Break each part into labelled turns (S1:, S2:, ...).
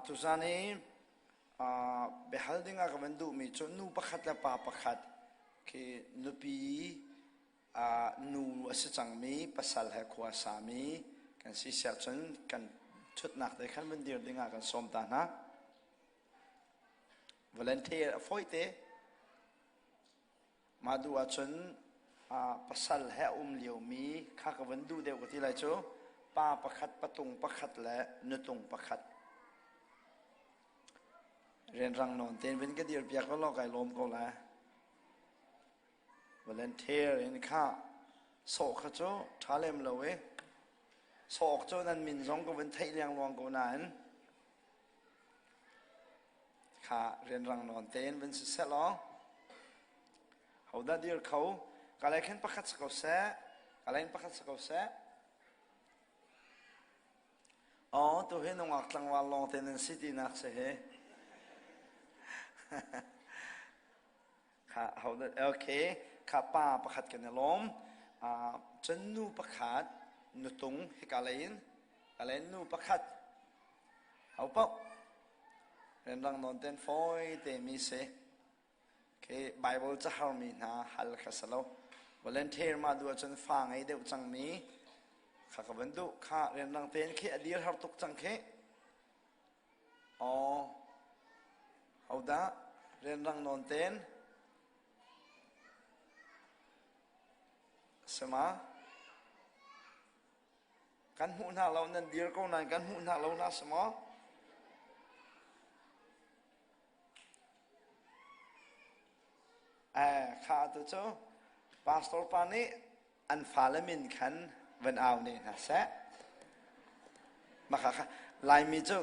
S1: Tuzan i biahal ding ah ka van duhmi cu nu pakhat le pa pakhat khi nupi nu a si cangmi pasal he khua a sami kan si siah cun kan ṭhutnak te khan van dir ding ah kan sawm ta hna. Volunteer a fawi te. Mah duh ahcun pasal he a um liomi kha ka van duh deuh ka ti lai cu pa pakhat patung pakhat le nutung pakhat rianrang nawn tein van ka dir piak law kai lawm ko lai. Volunteer in kha sawh kha cu ṭha lem lo i sawk cu nan min zong ka van theih liangluang ko nain Kha rianrang nawn tein vun si seh law hodah dir kho ka lei khin pakhat si ko seh ka lei in pakhat si ko seh Aw tu hi nungak tlangval lawng te nan si tinak si hi kha hodah okay kha pa pakhat kan i lawm cun nu pakhat nutung hika lei in ka lei in nu pakhat Ho paoh rianrang nawn ten fawi te mi si. Khi Bible cahar mi hna hal kha si lo. Volunteer mah duh ahcun fa ngei deuh cang mi kha ka van duh. Kha rianrang tein khi a dir har tuk cang khi. Aw, hodah rianrang nawn ten Sema Kan hmuh hna lo nan dir ko nain kan hmuh hna lo na si maw? Eh, kha tu cu pastor pa nih an fale min khan van au ne hna seh. Maka kha Laimi cu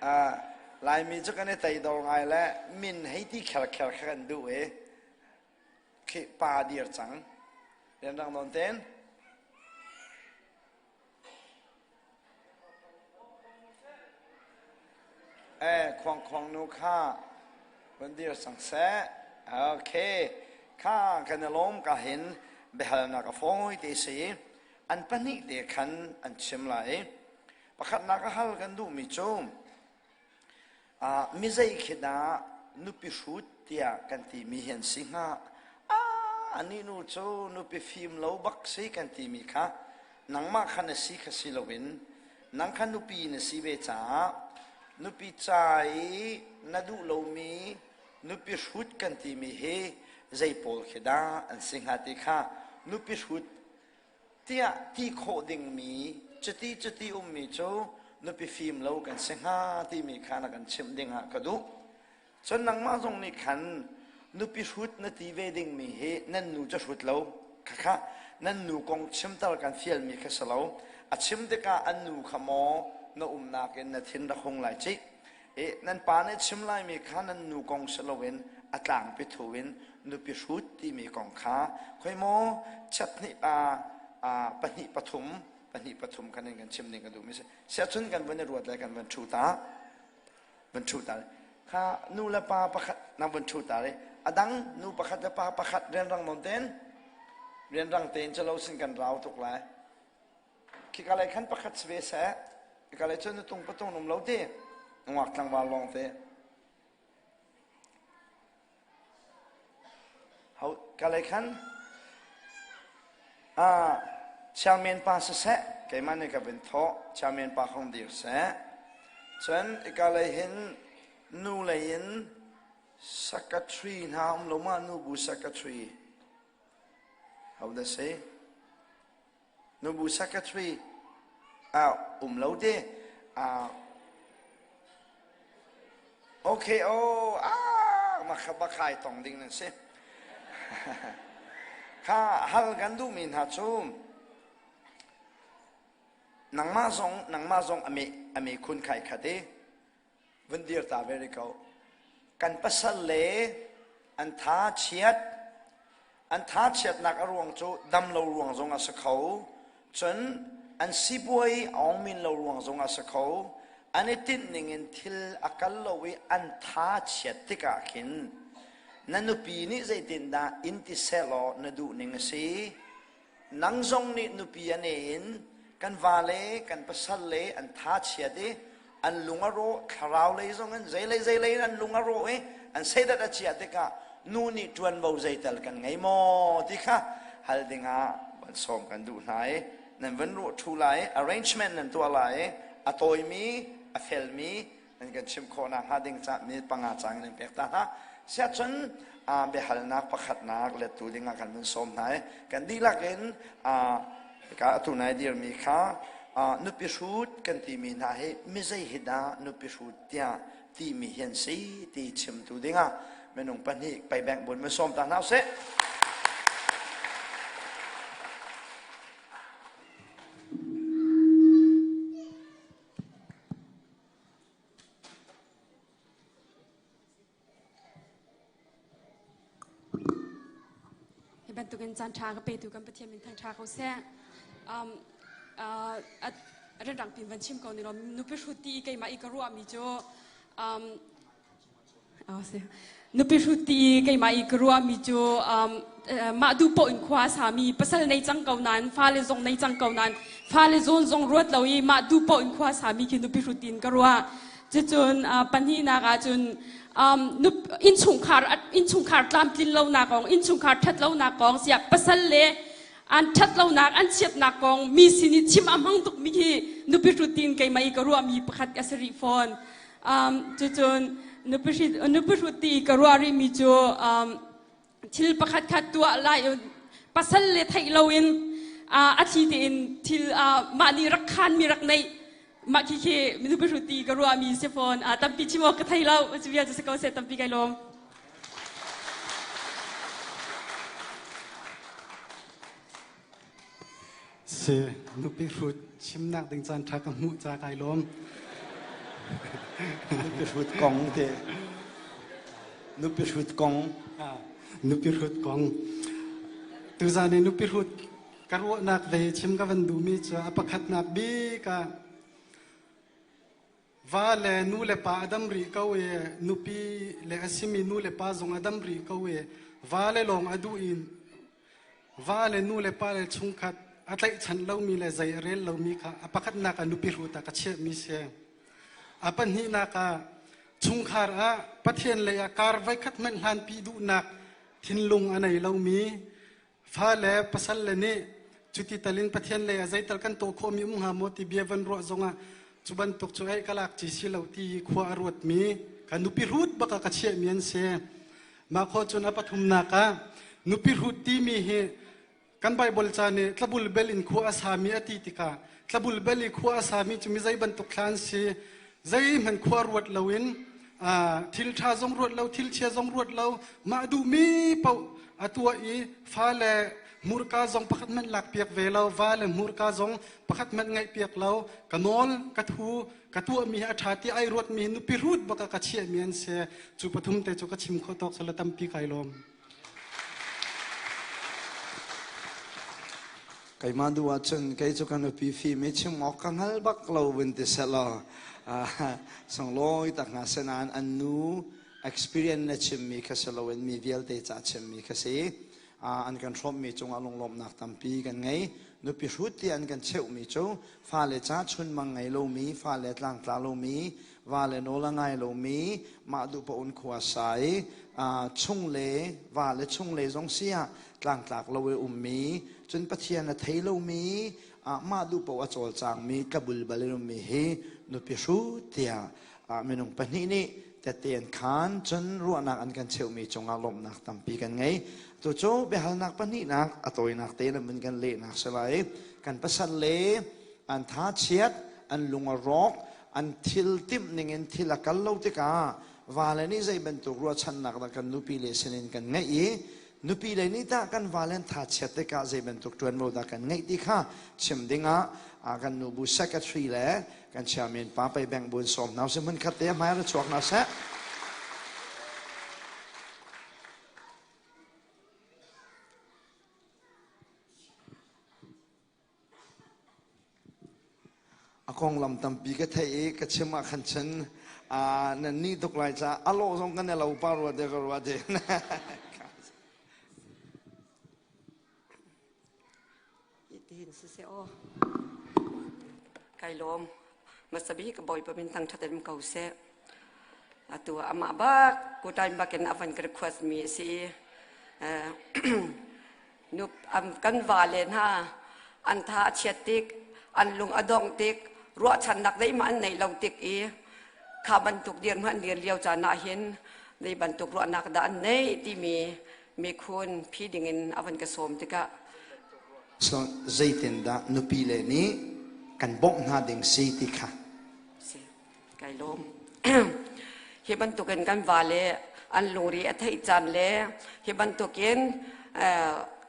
S1: uh, Laimi cu kan i teidor ngai le min hei ti kher kher kha kan duh i Khi pa dir cang. Rianrang nawn ten. Eh, khuang khuang nu kha van dir sang seh. Okay. Kha kan i lawm ka hin biahalnak a fawi te si. An pahnih te khan an chim lai. Pakhatnak a hal kan duhmi cu Mi zei khi dah nupi hrut tiah kan timi hi an si hnga? Ah, anih nu cu nupi fim lo bak si kan timi kha nangmah kha na si kha si loin nang kha nupi na si ve caah nupi ca i na duh lomi nupi hrut kan timi hi zei pawl khi dah an si hnga ti kha nupi hrut tiah ti khawh dingmi cuti cuti ummi cu nupi fim lo kan si hnga timi kha na kan chimh ding ah ka duh. Cun nangmah zong nih khan nupi hrut na ti ve dingmi hi nan nu cu hrut lo khakha nan nu kong chimter kan fialmi kha si lo a chim tikah an nu kha maw na umnak in na thin rak hung lai cih I nan pa nih chim laimi kha nan nu kong si loin a tlangpi thu in nupi hrut timi kong kha khoi maw chiathnih pa pahnih pathum pahnih pathum khan in kan chim ding ka duhmi si siahcun kan vun i ruat le kan van thu ta van thu ta kha nu le pa pakhat nang van thu ta le a dang nu pakhat le pa pakhat rianrang non ten rianrang tein chalo sin kan rau tuk lai Khika lei khan pakhat si ve seh. Hika lei cun nutung patung um lo ti. Nungak tlangval lawng te. Ho ka lei khan ah chairman pa siseh keimah nih ka vin thawh chairman pa khong dir seh cun ika lei hin nu lei in secretary hna um lo ma nu bu secretary how to say Nubu secretary ah um lo te. Ah okay oh ah makha bakhai tong ding nan si. Kha hal kan duhmi hna cu nangmah zong nangmah zong ame ame khun khai khat i vun dir ta ve rih ko. Kan pasal le an tha chiat an tha chiatnak a ruang cu dam lo ruang zong a si kho cun an sipuai aung min lo ruang zong a si kho an i tinh ning in thil a kal lo i an tha chiat tikah khin na nupi nih zeitindah in ti seh law na duh ning a si nang zong nih nupi a ne in. Kan va le kan pasal le an tha chiat i an lung a rawh, thlarau lei zong in zeilei zeilei in an lung a rawh i an seidat a chiah tikah nu nih ṭuanvo zeital kan ngei maw ti kha hal dingah van sawm kan duh hna i nan van ruah ṭhu lai i arrangement nan tuah lai i a tawimi a felmi nan kan chimh khawhnak hnga ding ca minute panga cang in nan pek ta hna. Siahcun biahalnak pakhatnak lettu dingah kan vun sawm hna i kan dihlak in Hika atu nai dirmi kha nupi hrut kan timi hna hi mizei hi dah nupi hrut tiah timi hi an si ti chimtu dingah minung pahnih pei bank bun mun sawm ta hna usih.
S2: Hi bantukin caan ṭha ka petu kan Pathian min thangṭha ko seh. Um, uh, renrang pin van chim ko ni lo nupi hrut ti i keimah i ka ruahmi cu um, oh, si. Nupi hrut ti i keimah i ka ruahmi cu um, mah duh paoh in khua a sami pasal nei cang ko nain fale zong nei cang ko nain fale zawn zong ruat lo i mah duh paoh in khua a sami khi nupi hrut tiin ka ruah. Cucun pahnihnak ahcun innchungkhar innchungkhar tlamtlin lonak kong, innchungkhar ṭhat lonak kong, siah pasal le an ṭhat lonak, an chiatnak kong mi sin i chim a hmang tukmi hi nupi hrut tiin keimah i ka ruahmi pakhat a si rih fawn. Cucun nupi hrut ti i ka ruah rihmi cu thil pakhat khat tuah lai pasal le theih loin a thli tein thil mah nih rak khanmi rak neih mah khi khi nupi hruti ka ruahmi si fawn tampi chim awk ka thei lo cu vial cu si ko seh tampi kai lawm.
S3: Si nupi hrut chimnak ding caan ṭha ka hmuh ca kai lawm.
S1: Nupi hrut kong te. Nupi hrut kong.
S3: Nupi hrut kong. Tuzan i nupi hrut ka ruahnak ve chim ka van duhmi cu a pakhatnak bik ah Va le nu le pa a dam rih ko i nupi le a simi nu le pa zong a dam rih ko i va le lawng a duh i va le nu le pa le chungkhat a tlaihchan lomi le zei a rel lomi kha a pakhatnak ah nupi hrut ah ka chiahmi si. A pahnihnak ah chungkhar ah Pathian lei ah kar voikhat hmanh hlanpi duhnak thinlung a nei lomi Fale pasal le nih cuti tal in Pathian lei ah zeital kan tuah khawhmi um hnga maw ti bia van ruah zongah cu bantuk cu ei ka lak ci si lo ti khua a ruatmi ka nupi hrut bak ah ka chiahmi an si. Mah khawh cun a pathumnak ah nupi hrut timi hi kan Baibal ca nih tlabul bel in khua a sami a ti tikah tlabul bel i khua a sami cu mi zei bantuk thla an si zeihmanh khua ruat loin thil ṭha zong ruat lo thil chia zong ruat lo mah duhmi paoh a tuah i fale hmurka zong pakhat hmanh lakpiak ve lo va le hmurka zong pakhat hmanh ngaihpiak lo ka nawl ka thu ka tuahmi hi a ṭha ti ai ruatmi hi nupi hrut bak ah ka chiahmi an si cu pathum te cu ka chim khawh tawk sala tampi kai lawm.
S1: Keimah duh ahcun kei cu ka nupi fim i chim awk ka hngal bak lo vun ti sehlaw sunglawi tak hna seh nain an nu experience na chimmi kha si loin mi vialte ca chimmi kha si. An kan hrawmmi cungah lunglawmhnak tampi kan ngei. Nupi hrut ti an kan cheuhmi cu fale ca chunmang ngei lomi, fale tlangtla lomi, vale nawl a ngai lomi, mah duh paoh in khua sa i chung le va le chung le zong si ah tlangtlak lo i ummi cun Pathian a thei lomi mah duh paoh a cawlcangmi tlabulbal in ummi hi nupi hrut tiah minung pahnih nih tette an khaan cun ruahnak an kan cheuhmi cungah lawmhnak tampi kan ngei. Tu cu biahalnak pahnihnak a tawinak te in kan lehnak si lai. Kan pasal le an tha chiat, an lung a rawk, an thil timh ningin thil a kal lo tikah vale nih zei bantuk ruahchannak dah kan nupi le sinin kan ngeih i nupi le nih tah kan vale an tha chiat tikah zei bantuk ṭuanvo dah kan ngeih ti kha chim dingah kan nubu secretary le kan chairman pa pei bank bun sawm hna usih hmunkhat te hmai ra chuak hna seh. A konglam tampi ka theih i ka chim ah khan cun nan nih tuk lai caah a lawh zong kan i lo pah rua te ka ruah te.
S4: Tihin siseh aw. Kai lawm. Hmasa bik Bawipa min thangṭhat in ko seh. Atu amah bak kutain bakin a van ka request mi a si i kan vale hna an tha a chiat tik, an lung a dongh tik, ruahchannak zeihmah an neih lo tik i kha bantuk dirhmun an dir lio caan ah hin zei bantuk ruahnak dah an neih timi mikhun phi dingin a van ka sawm tikah.
S1: So zeitindah nupi le nih kan bawmh hna ding si ti kha.
S4: Si, kai lawm. Hi bantukin kan vale an lungri a theih caan le hi bantukin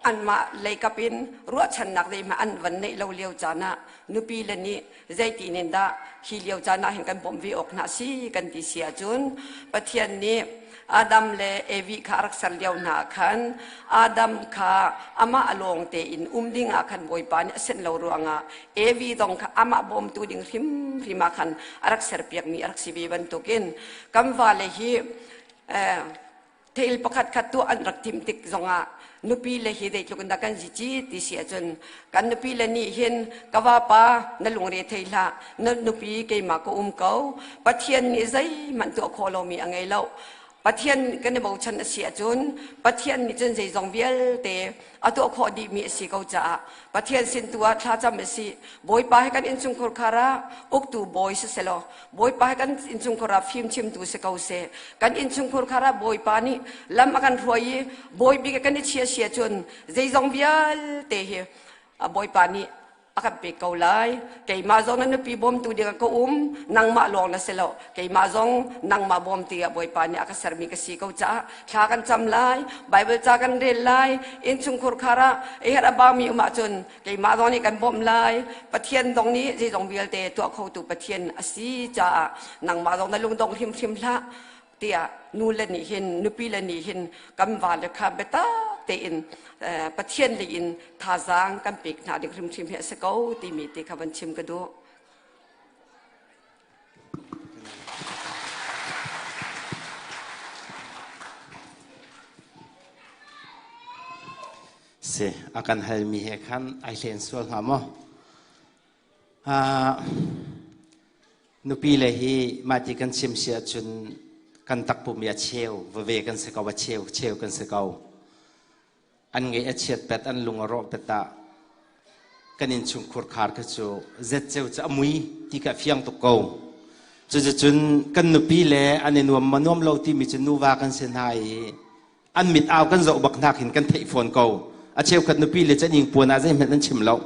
S4: anmah leikap in ruahchannak zeihmanh an van neih lo lio caan ah nupi le nih zeitin in dah hi lio caan ah hin kan bawmh ve awk hna si kan ti si ahcun, Pathian nih Adam le Evi kha a rak ser lio hna ah khan Adam kha amah a lawng tein um ding ah khan Bawipa nih a senh lo ruangah Evi zong kha amah bawmtu ding hrimhrim ah khan a rak serpiakmi a rak si ve bantukin kan vale hi thil pakhat khat tuah an rak timh tik zongah nupi le hi zeitluk in dah kan zici ti si ahcun, kan nupi le nih hin ka vapa, na lungre thei hlah, na nupi keimah ka um ko, Pathian nih zeihmanh tuah khawh lomi a ngei lo, Pathian kan i bochan a si ahcun Pathian nih cun zeizong vialte a tuah khawh dihmi a si ko caah Pathian sin tu ah thlacam a si. Bawipa he kan innchungkhur khar ah uktu bawi siselaw, Bawipa he kan innchungkhur ah fimchimtu si ko seh. Kan innchungkhur khar ah Bawipa nih lam a kan hruai i bawi bik kan i chia si ahcun zeizong vialte hi Bawipa nih a kan pek ko lai. Keimah zong na nupi bawmtu ding ah ka um, nangmah lawng na si lo, keimah zong nangmah bawmtu ah Bawipa nih a ka sermi ka si ko caah thla kan cam lai, Bible ca kan rel lai, innchungkhur khar ah a herh a baumi um ahcun keimah zong nih kan bawmh lai. Pathian zong nih zeizong vialte tuah khotu Pathian a si caah nangmah zong na lungdong hrimhrim hlah tiah nu le nih hin, nupi le nih hin kan vale kha biatak tein Pathian lei in thazaang kan pek hna ding hrimhrim hi a si ko timi te kha van chim ka duh.
S5: Si a kan halmi he khan ai hlen sual hnga maw? Nupi le hi mahti kan chim si ahcun kan takpum i a cheu vave kan si ko, a cheu cheu kan si ko. An ngeih a chiat pet, an lung a rawh pet ah kan innchungkhur khar kha cu zetceu cu a mui ti kha fiang tuk ko. Cuticun kan nupi le an i nuam ma nuam lo timi cu nuva kan si hna i an mit au kan zoh bak hna khin kan theih fawn ko. A cheukhat nupi le can puan ah zeihmanh an chim lo,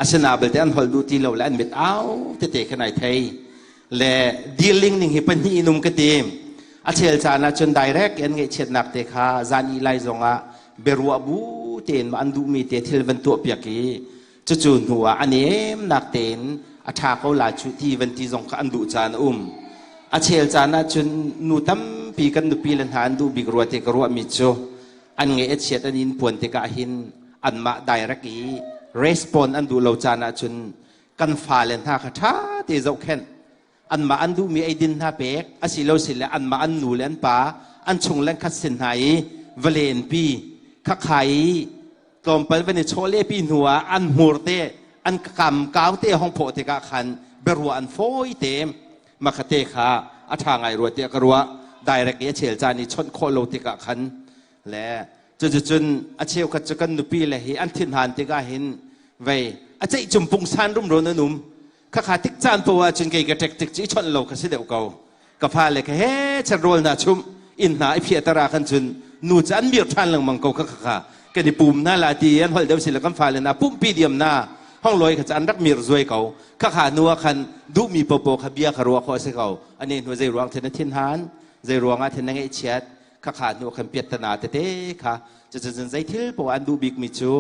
S5: asina belte an holh duh ti lo le an mit au tete khan ai thei le dealing ning hi pahnih in um ka ti. A chel caan ah cun direct an ngaihchiatnak te kha zan i lai zong ah beruah bu tein an duhmi te thil van tuah piak i cucu hnu ah an emnak tein a ṭha ko la cu ti van ti zong kha an duh caan a um. A chel caan ah cun nu tampi kan nupi le hna an duh bik rua te ka ruahmi cu an ngeih a chiat, an in puan tikah hin anmah direct i respond an duh lo caan ah cun kan fale hna kha ṭha te zohkhenh, anmah an duhmi eidin hna pek, asilo sile anmah an nu le an pa an chung le khat sin hna i valen pi khakhai i tlawmpal van i chawleh pi hnu ah an hmur te an kam kau te hong phawh tikah khan biaruah an fawi te. Makhate kha a ṭha ngai rua tiah ka ruah. Direct i a chel caan i chawnh khawh lo tikah khan le cuticun a cheukhat cu kan nupi le hi an thinhan tikah hin vei a ceih cum pungsan rumro nan um. Khakha tik caan poah ahcun kei ka ṭek tik cu i chawnh lo kha si deuh ko. Ka fale kha he chan rawl hna chumh inn hna i phiahter ah khan cun nu cu an mir ṭhan lengmang ko. Kha kha kan i pum hna la ti an holh deuh si le kan fale hna pumpi diam na hong loi kha cu an rak mir zuai ko. Kha kha nu ah khan duhmi popo kha bia kha ruah khawh a si ko. Ane hnu zei ruang thin a thin han, zei ruang ah thin na ngeihchiat, kha kha hnu khan piattana tete kha. Cucun zei thil poah an duh bikmi cu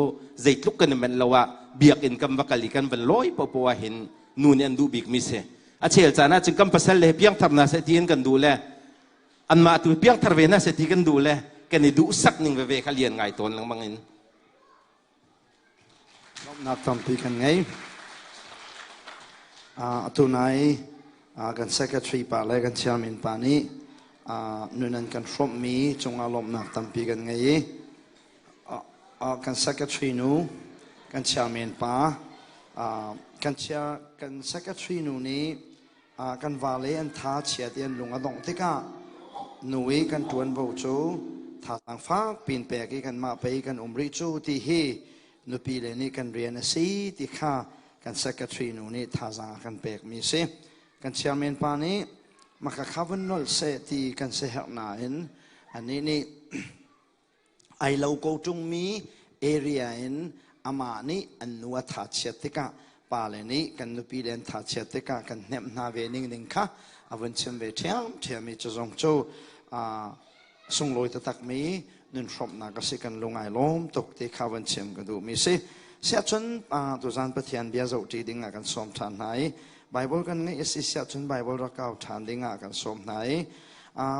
S5: zeitluk kan i manh lo ah biakinn kan va kal i kan van lawi poah hin nu nih an duh bikmi si. A chel caan ah cun kan pasal le piangthar hna seh tiin kan duh le anmah tu piangthar ve hna seh ti kan duh le kan i duh sak ning veve kha lian ngai tawn lengmang in.
S1: Lawmhnak tampi kan ngei. Atu nai kan secretary pa le kan chairman pa nih nun an kan hrawmhmi cungah lawmhnak tampi kan ngei i kan secretary nu, kan chairman pa. Kan chia kan secretary nu nih kan vale an tha chia ti an lung a dongh tikah nu i kan ṭuanvo cu thazaang fak pin pek i kanmah pei kan um rih cu ti hi nupi le nih kan rian a si ti kha kan secretary nu nih thazaang a kan pekmi si. Kan chairman pa nih maka kha vun nolh seh ti kan siaherh nain anih nih ai lo ko ṭungmi area in amah nih an nu a thachiat tikah pale nih kan nupi le an thachiat tikah kan hnemh hna ve ning ding kha a vun chim ve ṭhiamṭhiam i cu zong cu sunglawi taktakmi nun hrawmhnak a si kan lung ai lawm tuk ti kha vun chim ka duhmi si. Siahcun tuzan Pathian bia zohṭi ding ah kan sawm ṭhan hna i Bible kan ngeih a si siahcun Bible rak kau ṭhan ding ah kan sawm hna i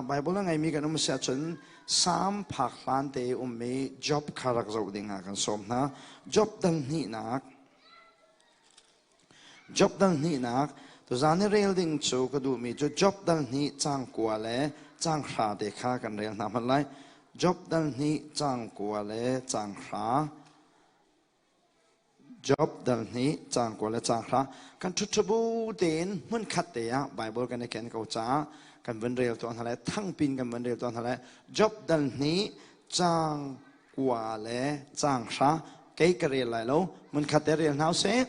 S1: Bible a ngeimi kan um siahcun Salm phak hlan te i ummi Job kha rak zoh ding ah kan sawm hna. Job dal hnihnak Job dal hnihnak tuzan i rel ding cu ka duhmi cu Job dal hnih cang kua le cang hra te kha kan rel hna hmanh lai. Job dal hnih cang kua le cang hra. Job dal hnih caang kua le caang hra kan ṭhuṭhubu tein hmunkhat te ah Bible kan i ken ko caah kan vun rel tuah hna lai thangpin kan vun rel tuah hna lai Job dal hnih caang kua le caang hra kei ka rel lai lo hmunkhat te rel hna usih.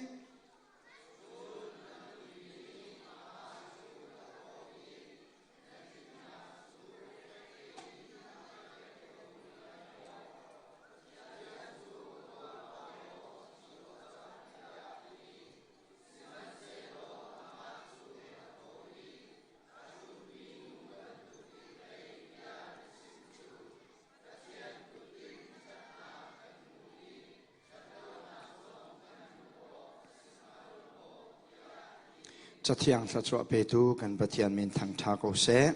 S1: Cathiang thluachuah petu kan Pathian min thangṭha ko seh.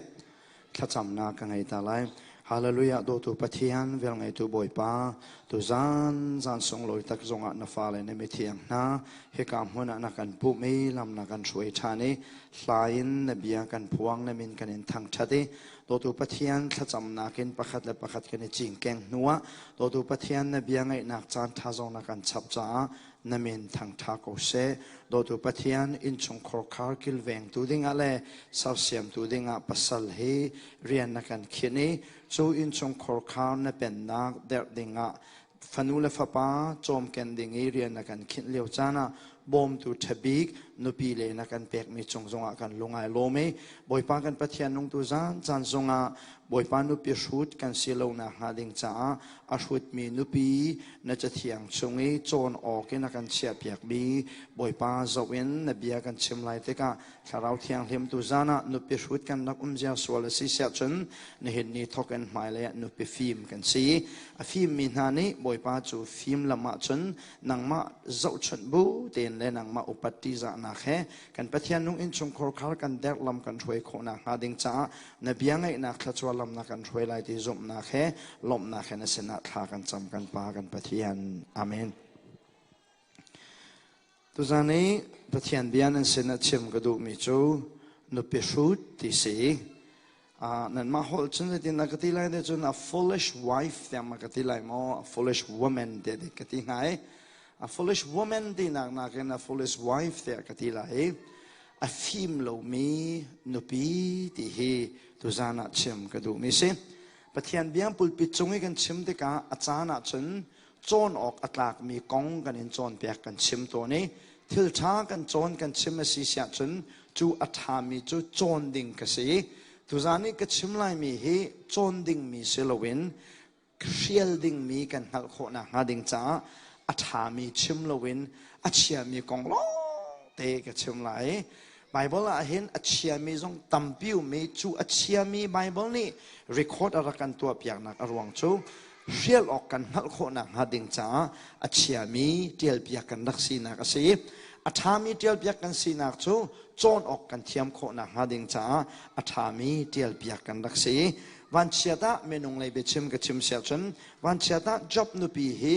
S1: Thlacamnak ka ngei ta lai. Hallelujah dawtu Pathian velngeitu Bawipa tuzan zan sunglawi tak zongah na fale na mithiang hna hika hmun ah na kan pumh i lam na kan hruai ṭhan i hla in na bia kan phuang na min kan in thangṭhat i dawtu Pathian thlacamnak in pakhat le pakhat kan i cingkeng hnuah dawtu Pathian na bia ngaihnak caan ṭha zong na kan chap caah na min thangṭha ko seh. Dawtu Pathian innchungkhar khar kilvengtu dingah le sersiamtu dingah pasal hi rian na kan khinh i cu innchungkhar khar na pennak derh dingah fanu le fapa cawmken ding i rian na kan khinh lio caan ah bawmtu ṭhabik nupi le na kan pekmi cung zongah kan lungai lawm i Bawipa kan Pathian nungtu zan caan zongah Bawipa nupi hrut kan si lo nak hnga ding caah a hrutmi nupi na cathiang chung i cawn awk in a kan chiahpiakmi Bawipa zoh in na bia kan chim lai tikah Thlarau Thianghlim tu zan ah nupi hrut kan rak um zia sual a si siah cun nihin ni thawk in hmailei ah nupi fim kan si. A fimmi hna nih Bawipa cu fim lam ah cun nangmah zohchunh bu tein le nangmah upat ṭihzahnak he kan Pathian nung innchungkhar khar kan derh lam kan hruai khawh nakhnga ding caah na bia ngaihnak thluachuah lam na kan hruai lai ti zumhnak he lawmhnak he na sinah thla kan cam kan Pa kan Pathian. Amen. Tuzan i Pathian bia nan sin ah chim ka duhmi cu nupi hrut ti si. Nanmah holh cun zeitin dah ka ti lai te cun a foolish wife tiang ma ka ti lai maw a foolish woman tiah dik ka ti hnga i a foolish woman tinak nakin a foolish wife tiah ka ti lai i a fim lomi nupi ti hi tuzan ah chim ka duhmi si. Pathian bia pulpit cung i kan chim tikah a caan ah cun cawn awk a tlakmi kong kan in cawnpiak kan chim tawn i thil ṭha kan cawn kan chim a si siah cun cu a ṭhami cu cawn ding ka si. Tuzan i ka chim laimi hi cawn dingmi si loin hrial dingmi kan hngalh khawh nakhnga ding caah a ṭhami chim loin a chiami kong lawngte ka chim lai. Bible ah hin a chiami zong tampi um i cu a chiami Bible nih record a rak kan tuahpiaknak a ruang cu hrial awk kan hngalh khawh nakhnga ding caah a chiami ṭialpiak kan rak sinak a si. A ṭhami ṭialpiak kan sinak cu cawn awk kan thiam khawh nakhnga ding caah a ṭhami ṭialpiak kan rak si. Vanchiat ah minung lei biachim ka chim siah cun vanchiat ah Job nupi hi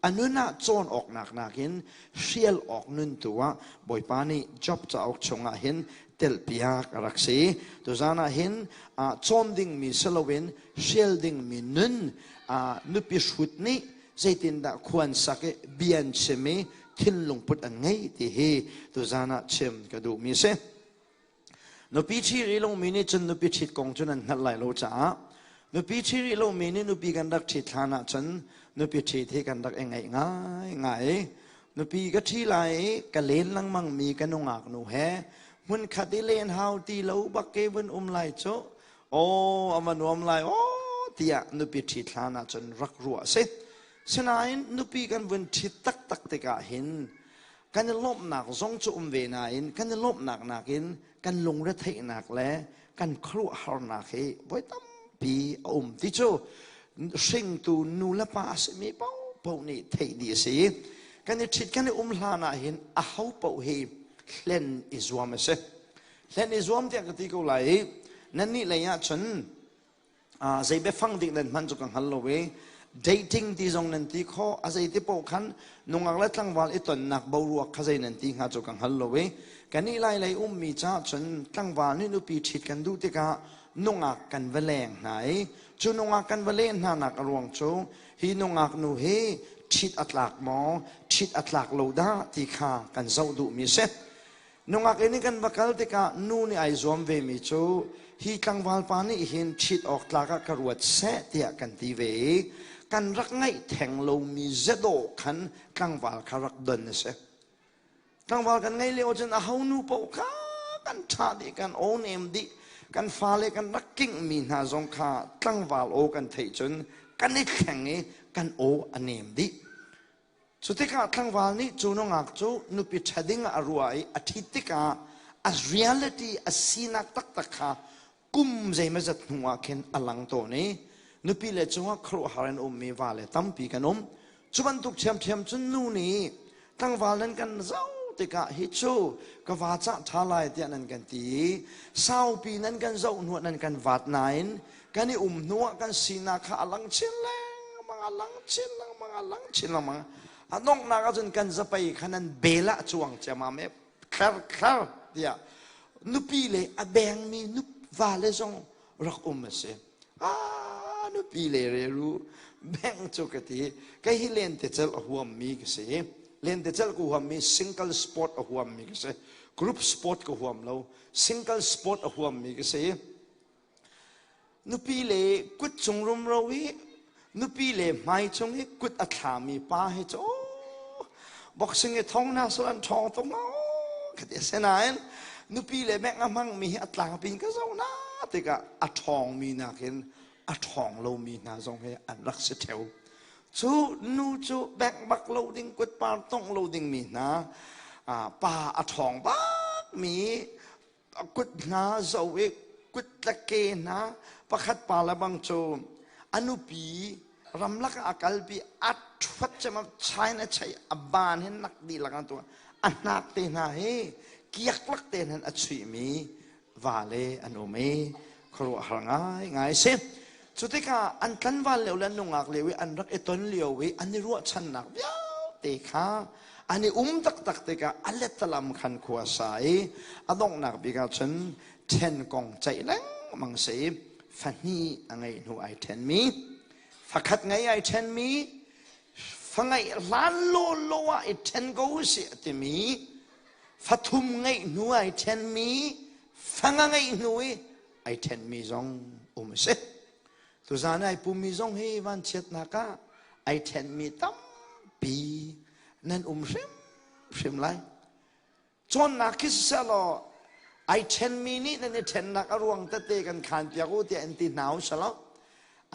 S1: a nun ah cawn awk nak nakin hrial awk nun tu ah Bawipa nih Job cauk chungah hin telhpiak a rak si. Tuzan ah hin cawn dingmi si loin hrial dingmi nun nupi hrut nih zeitindah khuan sak i bia an chim i thinlung put an ngei ti hi tuzan ah chim ka duhmi si. Nupi ṭhi rih lomi nih cun nupi ṭhit kong cu nan hngalh lai lo caah nupi ṭhi rih lomi nih nupi kan rak ṭhit hlan ah cun nupi ṭhit hi kan rak i ngaih ngaingai. Nupi ka ṭhi lai i ka len lengmang mi ka nungak nu he hmunkhat i len hau ti lo bak ke vun um lai cu aw a va nuam lai aw tiah nupi ṭhit hlan ah cun rak ruah a si. Sinain nupi kan vun ṭhit taktak tikah hin kan i lawmhnak zong cu um ve nain kan i lawmhnak nakin kan lungretheihnak le kan khuaruahharnak hi voi tampi a um ti cu hringtu nu le pa a simi paohpaoh nih theih dih a si. Kan i ṭhit kan i um hlan ah hin aho paoh hi hlen i zuam a si. Hlen i zuam tiah ka ti ko lai i nannih lei ah cun zei biafang dik nan hman cu ka hngal lo i dating ti zong nan ti khawh a zei ti paoh khan nungak le tlangval i tonnak boruak kha zei nan ti hnga cu ka hngal lo i kan i lai lei ummi caah cun tlangval nih nupi ṭhit kan duh tikah nungak kan va leng hna i cu nungak kan va len hna nak a ruang cu hi nungak nu hi ṭhit a tlak maw ṭhit a tlak lo dah ti kha kan zoh duhmi si. Nungak inn i kan va kal tikah nu nih ai zuam vemi cu hi tlangval pa nih hin ṭhit awk tlak ah ka ruat seh tiah kan ti ve i kan rak ngaih theng lomi zedawh khan tlangval kha rak don a si. Tlangval kan ngeih lio cun aho nu paoh kha kan ṭha dih, kan aw nem dih, kan fale kan rak kinghmi hna zong kha tlangval aw kan theih cun kan i thleng i kan aw a nem dih. Cu tikah tlangval nih cu nungak cu nupi ṭha ding ah a ruah i a ṭhit tikah a reality a sinak taktak kha kum zeimawzat hnu ah khin a lang tawn i nupi le cungah khuaruahhar in ummi vale tampi kan um. Cu bantuk ṭhiamṭhiam cun nu nih tlangval nan kan zoh tikah hi cu ka va cah ṭha lai tiah nan kan ti i saupi nan kan zoh hnuah nan kan vat nain kan i um hnuah kan sinak kha a lang chin lengmang a lang chin lengmang a lang chin lengmang a donghnak ahcun kan zapei kha nan bel ah cuang ciamam e thlar thlar tiah nupi le a bengmi va le zong rak um a si. Ah, nupi le reru beng cu ka ti. Kei hi lentecelh a huammi ka si. Lentecelh ka huammi single sport a huammi ka si. Group sport ka huam lo. Single sport a huammi ka si. Nupi le kut cung rumro i nupi le hmai cung i kut a thlami pa hi cu boxing i thong hna sul an ṭhawng tuk ma ka ti. Asinain nupi le bengh a hmangmi hi a tlangpin ka zoh na tikah a ṭhawngmi nakin a ṭhawng lomi hna zong hi an rak si ṭheo. Cu nu cu bengh bak lo ding kut par tongh lo dingmi hna pa a ṭhawng bakmi a kut hna zo i kut le ke hna pakhat pa le bang cu a nupi ramlak ah a kalpi a ṭhuat cem China chei a ban hin nak dihlak an tuah a hnak te hna hi kiak lak te hnan a chuihmi vale an um i khuaruahhar ngai ngai si. Cu tikah an tlanval lio le an nungak lio i an rak i ton lio i an i ruahchannak vialte kha an i um taktak tikah a letalam khan khua sa i a donghnak bik ah cun ṭhen kong ceih lengmang si. Fahnih a ngeih hnu ai ṭhenmi, fakhat ngei ai ṭhenmi, fa ngeih hlan lawlaw ah i ṭhen ko usih a timi, fathum ngeih hnu ai ṭhenmi, fanga ngeih hnu i ai ṭhenmi zong um a si. Tuzan ai pummi zong hi vanchiatnak ah ai ṭhenmi tampi nan um hrimhrim lai. Cawnnak khi siseh law ai ṭhenmi nih nan i ṭhennak a ruang tete kan khaan piak u tiah in ti hna u selaw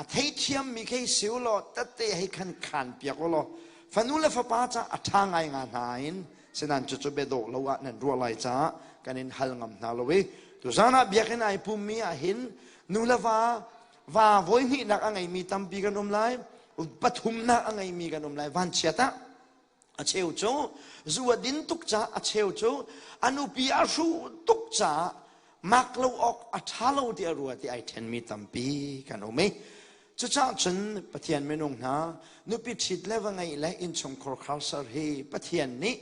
S1: a theithiammi khi si u law tete hei khan khaan piak u law fanu le fapa ca a ṭha ngai nga hna in sinan cucu biadawh lo ah nan ruah lai caah kan in hal ngam hna lo i tuzan ah biakinn ai pummi ah hin nu le va va voi hnihnak a ngeimi tampi kan um lai, pathumnak a ngeimi kan um lai. Vanchiat ah a cheu cu zu a din tuk caah, a cheu cu a nupi a hruh tuk caah mak lo awk a ṭha lo ti a ruat i ai ṭhenmi tampi kan um i cucaah cun Pathian minung hna nupi ṭhit le va ngeih le innchungkhar khar ser hi Pathian nih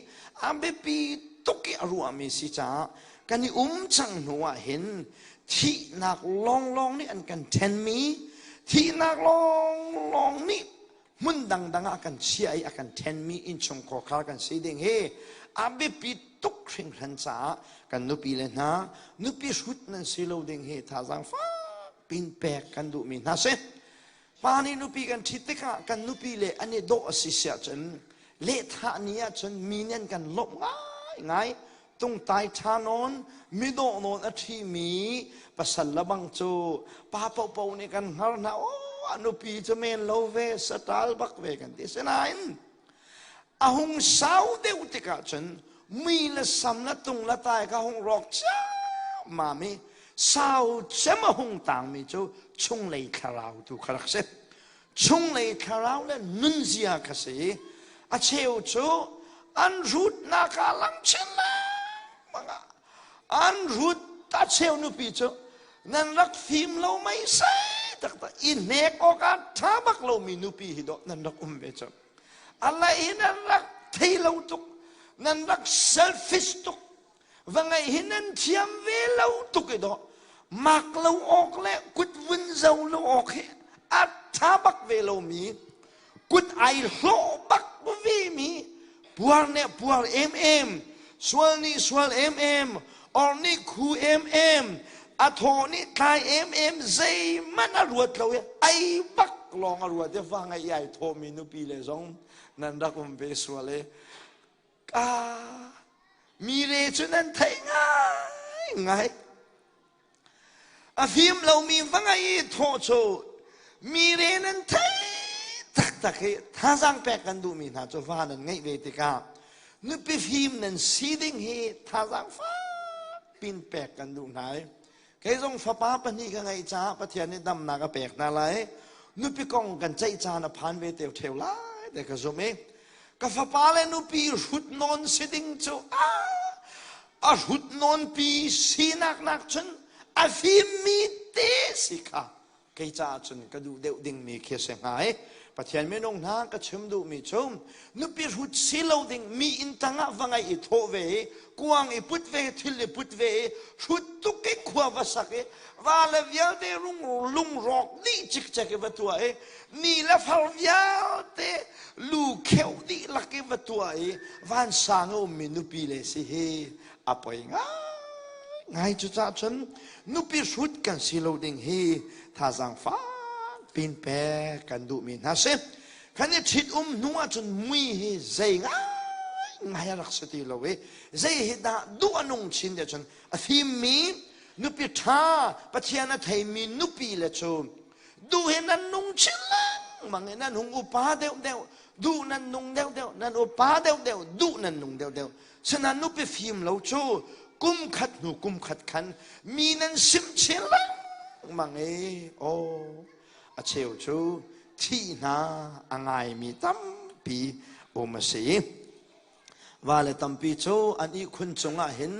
S1: a biapi tuk i a ruahmi si caah kan i um cang hnu ah hin thihnak lawnglawng nih an kan ṭhenmi, thihnak lawnglawng nih. Hmun dangdang ah kan chia i a kan ṭhenmi innchungkhar kan si ding hi a biapi tuk hringhran caah kan nupi le hna nupi hrut nan si lo ding hi thazaang fak pin pek kan duhmi hna si. Pa nih nupi kan ṭhit tikah kan nupi le an i dawh a si siah cun lehthah ni ahcun mi nih an kan lawmh ngaingai. Tungtai ṭha nawn, midawh nawn a ṭhimi pasal le bang cu pa paohpaoh nih kan hngar hna. Aw, a nupi cu men lo ve, saṭal bak ve kan ti. Asinain a hung sau deuh tikah cun mui le sam le tung le tai kha hung rawk ciammam i sau cem a hung tangmi cu chunglei thlarau tu kha rak si. Chunglei thlarau le nunzia kha si. A cheu cu an hrutnak ah lang chin lengmang ah an hrut. A cheu nupi cu nan rak fim lo mei sai taktak i hnek awk ah ṭha bak lomi nupi hi dawh nan rak um ve cu. A lei hi nan rak thei lo tuk, nan rak selfish tuk, va ngeih hi nan thiam ve lo tuk i dawh mak lo awk le kut vun zo lo awk hi a ṭha bak ve lomi, kut ai hlawh bak ve mi, puar nih puar emem, sual nih sual emem, or nih khu emem, a thaw nih tlai emem, zeihmanh a ruat lo i ai bak lawng a ruat i va ngeih i ai thawhmi nupi le zong nan rak um ve sual i ka mi le cu nan theih ngai ngai. A fim lomi va ngei i thawh cu mi re nan thei taktak i thazaang pek kan duhmi hna cu va nan ngeih ve tikah nupi fim nan si ding hi thazaang fak pin pek kan duh hna i kei zong fapa pahnih ka ngeih caah Pathian nih damnak a pek hna lai. Nupi kong kan ceih caan a phan ve te ṭheu lai te ka zumh i ka fapa le nupi hrut nawn si ding cu a hrut nawn pi sinak nak cun a fimmi te si kha kei caah cun ka duh deuh dingmi khi a si hnga i Pathian minung hna ka chim duhmi cu nupi hrut si lo ding, mi inn tangah va ngaih i thawh ve i kuang i put ve, thil i put ve i hrut tuk i khua va sak i va le vialte rung lungrawk dih cikcek i va tuah i ni le far vialte lu kheuh dih lak i va tuah i vansang a ummi nupi le si hi a poi ngai ngai. Cucaah cun nupi hrut kan si lo ding hi thazaang fak pin pek kan duhmi hna si. Kan i ṭhit um hnu ahcun mui hi zei ngai ngai a rak si ti lo i zei hi dah duh a nung chin ti cun a fimmi nupi ṭha, Pathian a theimi nupi le cu duh hi nan nung chin lengmang i nan hung upa deuh deuh duh nan nung deuh deuh, nan upa deuh deuh duh nan nung deuh deuh. Sinain nupi fim lo cu kum khat hnu kum khat khan mi nan sim chin lengmang i aw a cheu cu thih hna a ngaimi tampi um a si. Vale tampi cu an ihkhun cungah hin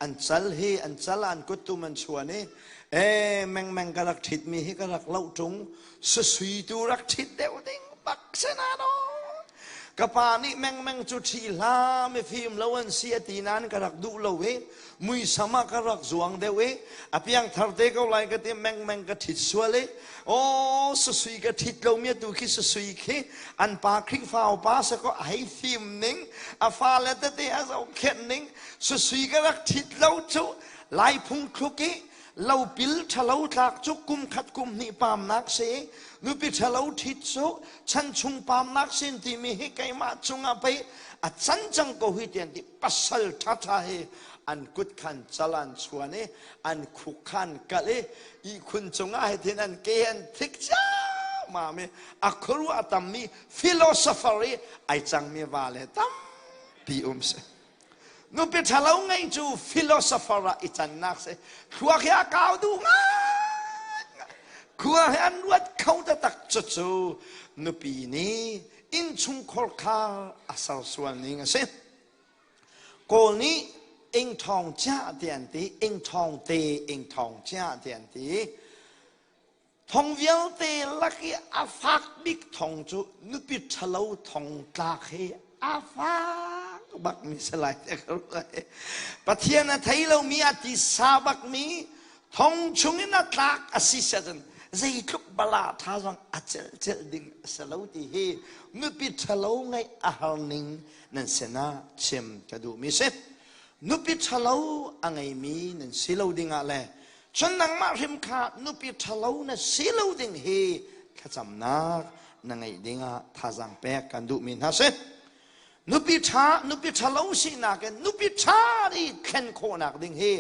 S1: an cal hi an cal an kuttum an chuan i e mengmeng ka rak ṭhitmi hi ka rak loh ṭung, susui tu rak ṭhit deuh ding bak si na ka pa nih mengmeng cu ṭhi hlah, mifim lo an si a ti nain ka rak duh lo i muisam ah ka rak zuang deuh i a piangthar te ko lai ka ti, mengmeng ka ṭhit sual i aw susui ka ṭhit lomi atu khi susui khi an pa Khrihfa upa sa ko a hei fim ning, a fale tete a zohkhenh ning, susui ka rak ṭhit lo cu. Lai phung thluk i lopil ṭhalo tlak cu kum khat kum hnih pamnak si, nupi ṭhalo ṭhit cu chan chung pamnak sin timi hi keimah cungah pei a can cang ko hi tian ti. Pasal ṭhaṭha hi an kut khan cal an chuan i an khuk khan kal i ihkhun cungah hitin an ke an thik ciammam i a khuaruah a tammi philosopher i ai cangmi va le tampi um si. Nupi ṭhalo ngei cu philosopher ah i cannak si. Thluak hi a kau duh ngai, khua hi an ruat kho taktak. Cucu nupi nih innchungkhar kha a sersual ning a si. Kawl nih ing ṭhawng chia ti an ti, ing ṭhawng te, ing ṭhawng chia ti an ti. Thong vialte lak i a fak bik thong cu nupi ṭhalo thong tlak hi a fak bak mi si lai te ka ruah. Pathian a thei lomi, a tisa bakmi thong chungin a tlak a si siahcun. Zeitluk bala tha zong a celh celh ding a si lo ti hi nupi ṭhalo ngeih a har ning nan sinah chim ka duhmi si. Nupi ṭhalo a ngeimi nan si lo dingah le cun nangmah hrim kha nupi ṭhalo na si lo ding hi thlacamnak na ngeih dingah thazaang pek kan duhmi hna si. Nupi ṭha, nupi ṭhalo sinak in nupi ṭha i thlen khawhnak ding hi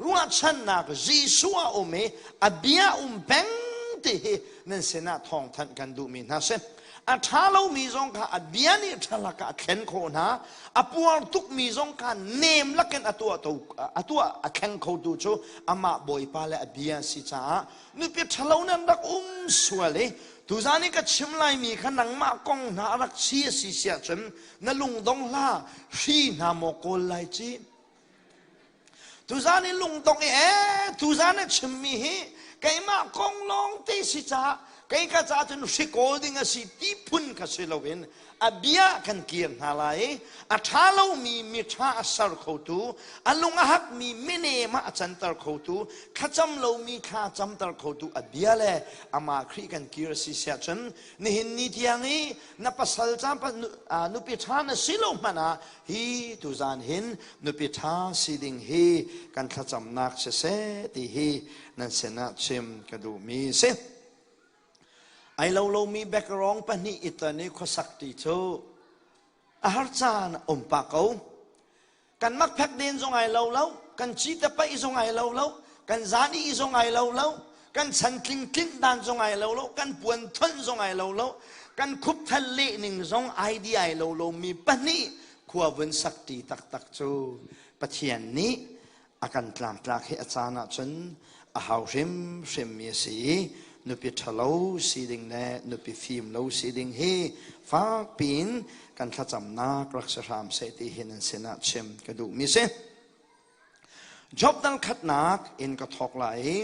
S1: ruahchannak Jesuh a um i a bia um peng ti hi nan sinah thawngthanh kan duhmi hna si. A ṭha lomi zong kha a bia nih ṭha lakah a thlen khawh hna. A puar tukmi zong kha nem lakin a tuah to, a tuah a thleng khotu cu amah Bawipa le a bia si caah nupi ṭhalo nan rak um sual i tuzan i ka chim laimi kha nangmah kong hna a rak si a si siah cun na lungdong hlah hri hna maw kawl lai ci tuzan i lungdong i ee tuzan a chimmi hi keimah kong lawng te si caah kei ka ca cun hri kawl ding a si ti phun kha si loin a bia kan kir hna lai i a ṭha lomi miṭha a ser khotu a lung a hakmi minem ah a canter khotu thlacam lomi thla camter khotu a bia le amah Khrih kan kir a si siah cun nihin ni tiang i na pasal ca nupi ṭha na si lo hmanh ah hi tuzan hin nupi ṭha si ding hi kan thlacamnak siseh ti hi nan sinah chim ka duhmi si. Ai lo lomi background pahnih i ton i khuasak ti cu a har caan um pah ko. Kan makphek den zong ai lo lo, kan cite paih zong ai lo lo, kan zan i zong ai lo lo, kan chantling tlinh dan zong ai lo lo, kan puan thonh zong ai lo lo, kan khupthal leh ning zong ai di ai lo lomi pahnih khua vun sak ti taktak cu Pathian nih a kan tlangtlak hi a caan ahcun a hau hrimhrimmi a si i nupi ṭhalo si ding le nupi fim lo si ding hi fakpi in kan thlacamnak rak si hram seh ti hi nan sinah chim ka duhmi si. Job dal khatnak in ka thawk lai i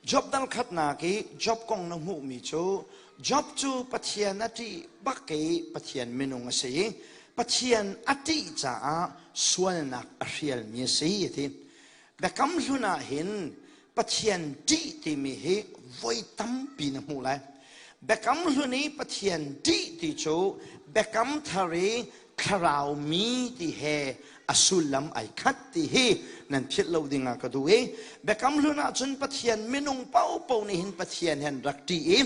S1: Job dal khatnak i Job kong na hmuhmi cu Job cu Pathian a ṭih bak i Pathian minung a si i Pathian a ṭih caah sualnak a hrialmi a si a ti. Biakam hlun ah hin Pathian ṭih timi hi voi tampi na hmuh lai. Biakam hlun i Pathian ṭih ti cu biakam thar i thlarau mi ti he a sullam ai khat ti hi nan philh lo ding ah ka duh i biakam hlun ah cun Pathian minung paohpaoh nih hin Pathian he an rak ṭih i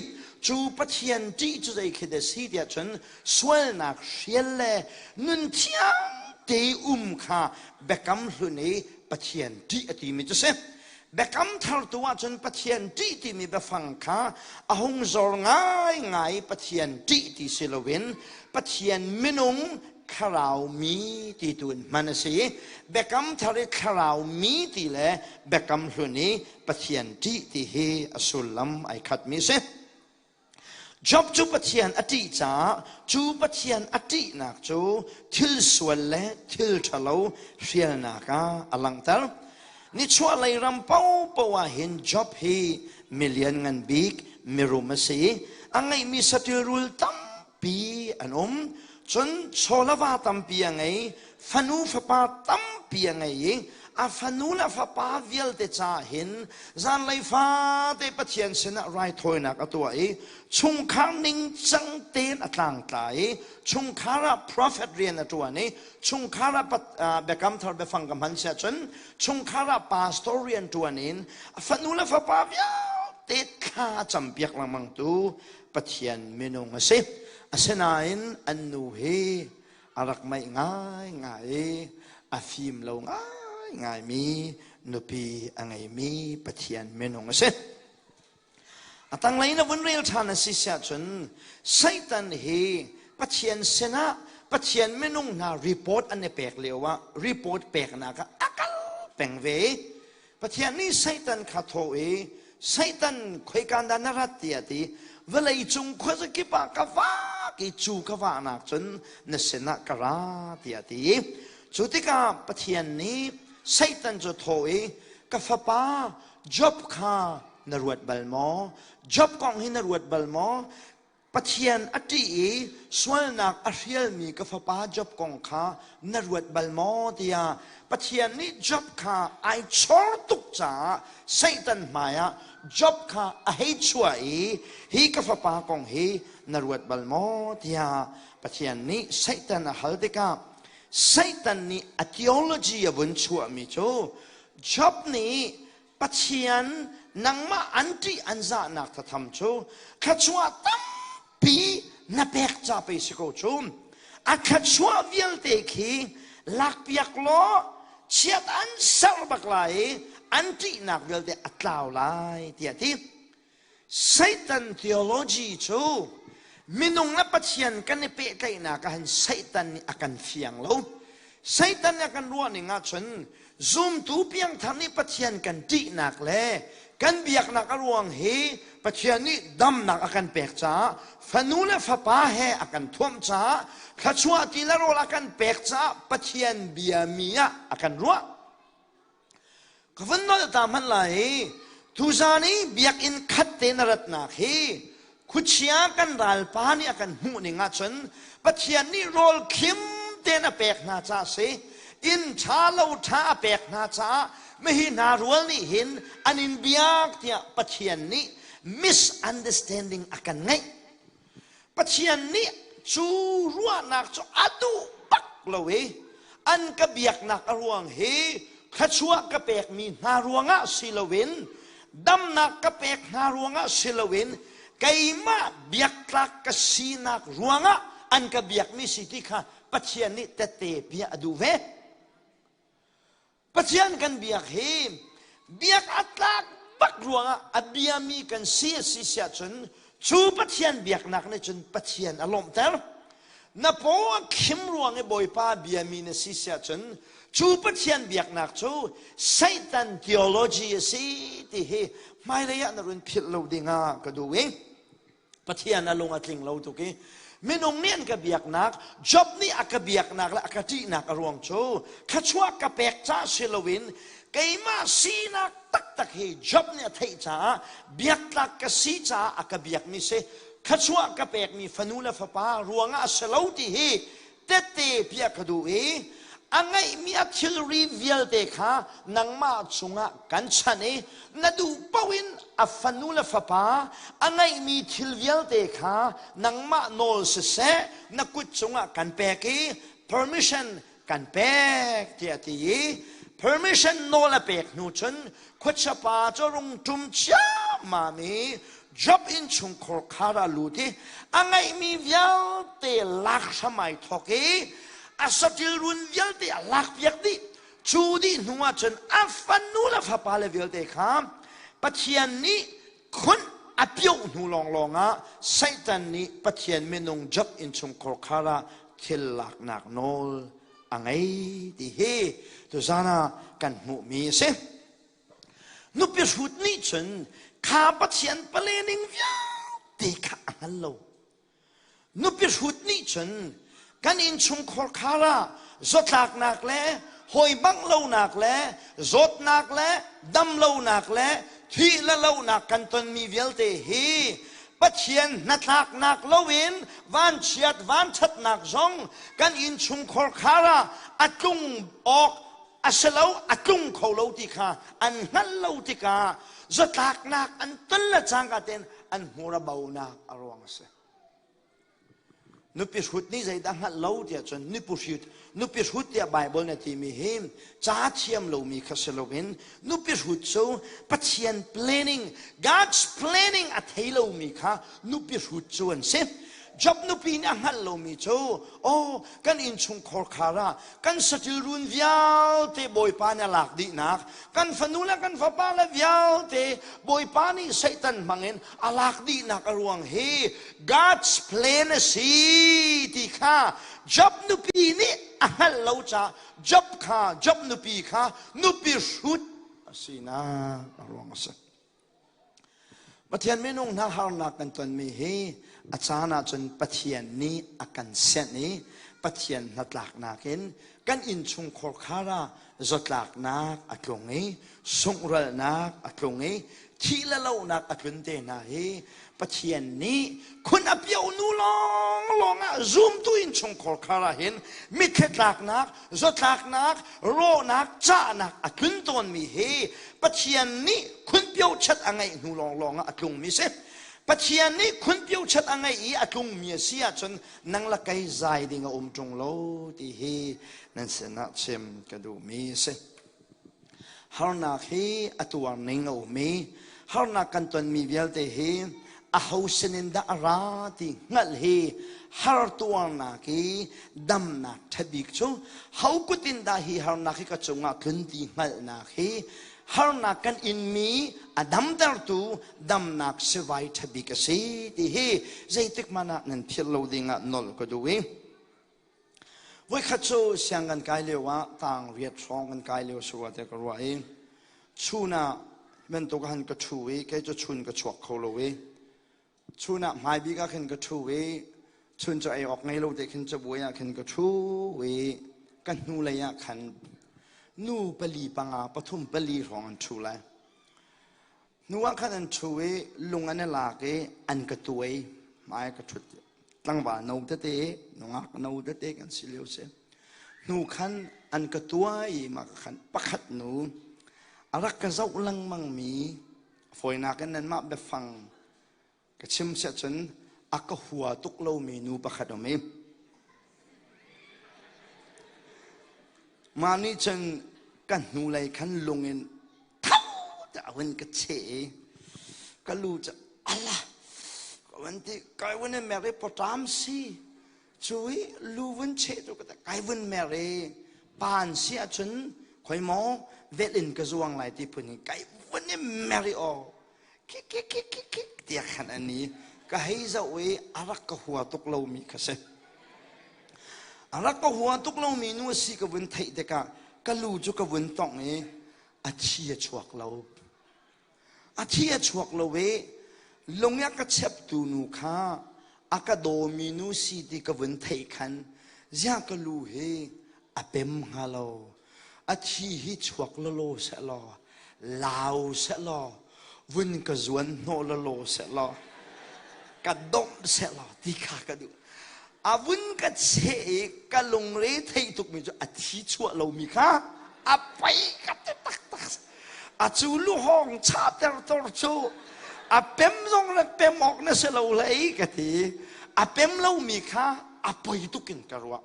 S1: cu Pathian ṭih cu zei khi dah si tiah cun sualnak hrial le nun thiang te um kha biakam hlun i Pathian ṭih a timi cu si. Biakam thar tu ahcun Pathian ṭih timi biafang kha a hung zor ngaingai Pathian ṭih ti si loin Pathian minung thlarau mi ti tu in hman a si. Biakam thar i thlarau mi ti le biakam hlun i Pathian ṭih ti hi a sullam ai khatmi a si. Job cu Pathian a ṭih caah cu Pathian a ṭihnak cu thil sual le thil ṭhalo hrialnak ah a langhter. Nichuahlei ram paohpaoh ah hin Job hi milian ngan bik mirum a si i a ngeihmi saṭil rul tampi an um. Cun chawlava tampi a ngei, fanu fapa tampi a ngei i a fanu le fapa vialte caah hin zanlei fate Pathian sinah raithawinak a tuah i chungkhar ningcang tein a tlangtla i chungkhar ah prophet rian a ṭuan i chungkhar ah biakam thar biafang ka hman siah cun chungkhar ah pastor rian ṭuan in a fanu le fapa vialte thla a campiak lengmang tu Pathian minung a si. Asinain an nu hi a rak maih ngaingai i a fim lo ngaingaimi nupi a ngeimi Pathian minung a si. A tanglei na vun rel ṭhan a si siah cun Satan hi Pathian sinah Pathian minung hna report an i pek lio ah report peknak ah a kal peng ve i Pathian nih Satan kha thawh i Satan khoikan dah na rat tiah ti vawlei cung khuazakip ah ka vak i cu ka vahnak cun na sinah ka ra tiah ti cu tikah Pathian nih Satan cu thawh i ka fapa Job kha na ruat bal maw Job kong hi na ruat bal maw? Pathian a ṭih i sualnak a hrialmi ka fapa Job kong kha na ruat bal maw tiah Pathian nih Job kha ai chor tuk caah Satan hmaiah Job kha a hei chuah i hi ka fapa kong hi na ruat bal maw tiah Pathian nih Satan a hal tikah Satan nih a theology a vun chuahmi cu Job nih Pathian nangmah an ṭih an zahnak thatham cu thluachuah tampi na pek ca pei si ko cu. A thluachuah vialte khi lakpiak law chiat an serh bak lai i an ṭihnak vialte a tlau lai tiah a ti. Satan theology cu minung le Pathian kan i pehtlaihnak ah hin Satan nih a kan fiang lo. Satan nih a kan ruah ning ahcun zumtu piangthar nih Pathian kan ṭihnak le kan biaknak a ruang hi Pathian nih damnak a kan pek caah fanu le fapa he a kan thuamh caah thluachuah ti le rawl a kan pek caah Pathian biami ah a kan ruah. Ka vun nolh ta hmanh lai i tuzan i biakinn khat te na ratnak hi khuachia kan ralpa nih a kan hmuh ning ahcun Pathian nih rawl khim tein a pek hna caah si inn ṭha lo ṭha a pek hna caah mihi hna rual nih hin an in biak tiah Pathian nih misunderstanding a kan ngeih. Pathian nih cu ruahnak cu a duh bak lo i an ka biaknak a ruang hi thluachuah ka pekmi hna ruangah si loin damnak ka pek hna ruangah si loin keimah biaktlak ka sinak ruangah an ka biakmi si ti kha Pathian nih tette bia a duh ve. Pathian kan biak hi biak a tlak bak ruangah a biami kan si a si siah cun cu Pathian biaknak nih cun Pathian a lawmhter. Na paw a khim ruang i Bawipa biami na si siah cun cu Pathian biaknak cu Satan theology a si ti hi hmailei ah na run philh lo dingah ka duh i Pathian a lung a tling lo tuk i minung nih an ka biaknak Job nih a ka biaknak le a ka ṭihnak a ruang cu thluachuah ka pek ca si loin keimah sinak taktak hi Job nih a theih caah biaktlak ka si caah a ka biakmi si thluachuah ka pekmi fanu le fapa ruangah a si lo ti hi tette piah ka duh i a ngeihmi a thilri vialte kha nangmah cungah kan chanh i na duh paoh in a fanu le fapa a ngeihmi thil vialte kha nangmah nawl siseh na kut cungah kan pek i permission kan pek tiah a ti i permission nawl a pek hnu cun khuachia pa cu rung ṭum ciammam i Job innchungkhar khar ah lut i a ngeihmi vialte lak hram ai thawk i a saṭil run vialte a lakpiak dih. Cu dih hnu ah cun a fanu le fapale vialte kha Pathian nih khunh a pioh hnu lawnglawng ah Satan nih Pathian minung Job innchungkhar khar ah thil laknak nawl a ngei ti hi tuzan ah kan hmuhmi a si. Nupi hrut nih cun kha Pathian pale ning vialte kha a hngal lo. Nupi hrut nih cun kan innchungkhar khar ah zawtlaknak le hawi bangh lonak le zawtnak le damlonak le thih le lonak kan tonmi vialte hi Pathian hnatlaknak loin vanchiat vanṭhatnak zong kan innchungkhar khar ah a tlung awk a si lo a tlung kho lo ti kha an hngalh lo tikah zatlaknak an ton le cangka tein an hmur a bonak a ruang a si. Nupi hrut nih zeidah hngalh lo tiah cun nupi hrut nupi hrut tiah Bible na timi hi ca thiam lomi kha si loin nupi hrut cu Pathian planning God's planning a thei lomi kha nupi hrut cu an si. Job nupi nih a hngalh lomi cu oh kan innchungkhar khar ah kan saṭil run vialte Bawipa nih a lak dihnak kan fanu le kan fapa le vialte Bawipa nih Satan hmangin a lak dihnak a ruang hi God's plan a si ti kha Job nupi nih a hngalh lo caah Job kha Job nupi kha nupi hrut a sinak a ruang a si. Pathian minung hna harnak kan tonmi hi a caan ahcun Pathian nih a kan senh i Pathian hnatlaknak in kan innchungkhar khar ah Zawtlaknak a tlung i sunghralnak a tlung i thih le lohnak a tlun te hna hi Pathian nih khun a pio nu lawng lawng ah zumtu innchungkhar khar ah hin mitthli tlaknak, zawtlaknak, rawhnak, cahnak a tlun tawnmi hi Pathian nih khun pio chat a ngeih hnu lawng lawng ah a tlungmi si. Pathian nih khun pio chat a ngeih i a tlungmi a si ahcun nang la kei zai ding a um ṭung lo ti hi nan sinah chim ka duhmi a si. Harnak hi a tuar ning a um i harnak kan tonmi vialte hi aho sinin dah a ra ti hngalh hi har tuarnak i damnak ṭha bik cu ho kut in dah hi harnak hi ka cungah tlun ti hngalhnak hi harnak kan inmi a damtertu damnak sivai ṭha bik a si ti hi zeitik hmanh ah nan philh lo dingah nolh ka duh i Voikhat cu siang kan kai lio ah tang riat hrawng kan kai lio si rua te ka ruah i chun ah bantuk han ka ṭhu i kei cu chun ka chuak kho lo i chun ah hmai bik ah khin ka ṭhu i chun cu ei awk ngei lo te khin cabuai ah khin ka ṭhu i ka hnulei ah khan nu pali panga pathum pali hrawng an ṭhu lai. Hnu ah khan an ṭhu i lung an i lak i an ka tuai hmai ka ṭhut tlangval no tete nungak no tete kan si lio si hnu khan an ka tuai i mah khan pakhat nu a rak ka zoh lengmang mi fawinak in nanmah biafang Ka chim siah cun a ka hua tuk lomi nu pakhat um i mah nih cun ka hnulei khan lung in tho tiah a hun ka cheh i ka lu cu ala ka van ti kai vun i mer i pawṭam si cu i lu vun cheh tu ka kai vun mer i pan si ahcun khoi maw velh in ka zuang lai ti phun in kai vun i mer i aw kik kik kik kik kik tiah khan an i ka hei zoh i a rak ka hua tuk lomi kha si a rak ka hua tuk lomi nu a si ka vun theih tikah ka lu cu ka vun tongh i a thi a chuak lo a thi a chuak lo i lung a ka cheptu nu kha a ka dawmi nu si ti ka vun theih khan ziah ka lu hi a pem hnga lo a thi hi chuak lawlaw sehlaw lau sehlaw vun ka zuan hnawh lawlaw sehlaw ka domh sehlaw ti kha ka duh a vun ka cheh i ka lungre theih tukmi cu a thi chuah lomi kha a pei ka ti taktak a cu luhawng chahter tor cu a pem zong le pem awk na si lo hlei ka ti a pem lomi kha a poi tuk in ka ruah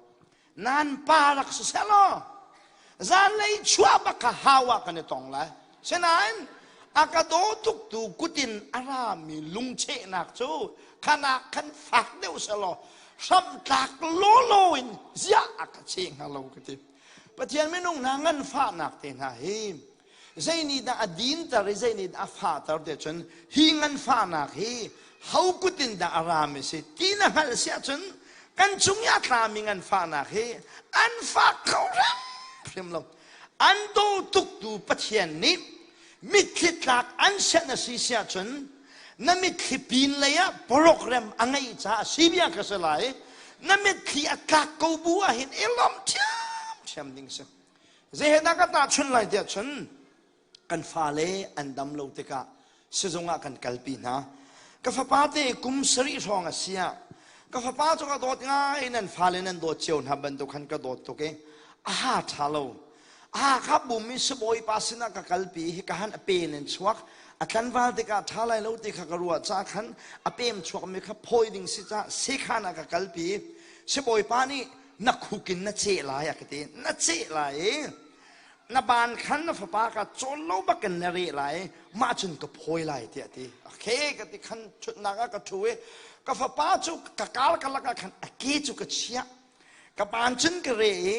S1: Nan pa rak si selaw zanlei chuah bak kha hau ah kan i tong lai. Sinain a ka daw tuktu kutin a rami lungchehnak cu khanak khan fak deuh selaw hramtlak lawlaw in ziah a ka cheh hnga lo ka ti. Pathian minung hna nganfahnak te hna hi zei nih dah a dinter i zei nih dah a fahter te cun hi nganfahnak hi ho kut in dah a rami si ti na hngalh si ahcun kan cung i a tlami nganfahnak hi an fak kho hrimhrim lo an daw tuktu Pathian nih mitthli tlak an sianh a si si ahcun na mitthli pin lei ah program a ngeih caah si bia ka si lai na mitthli a tlak ko bu ah hin i lawmh ṭhiamṭhiam ding si Zeihe ka tahchunh lai tiah cun kan fale an dam lo tikah sizung ah kan kalpi hna. Ka fapa te kum sarih hrawng a si ah ka fapa cu ka dawt ngai nan fale nan dawt cio hna bantuk khan ka dawt tuk i a ha ṭha lo. A ha kha bum i sibawipa sinah ka kalpi hi ka han a pen in chuak a tlanval tikah ṭha lai lo ti kha ka ruah caah khan a pem chuakmi kha phawi ding si caah sekhan ah ka kalpi sibawipa nih na khuk in na ceh lai a ka ti na ceh lai i na ban khan na fapa ka cawl lo bakin na reh lai mah cun ka phawi lai tiah ti okay ka ti khan thutnak ah ka thu i ka fapa cu ka kar ka lakah khan a ke cu ka chiah ka ban cun ka re i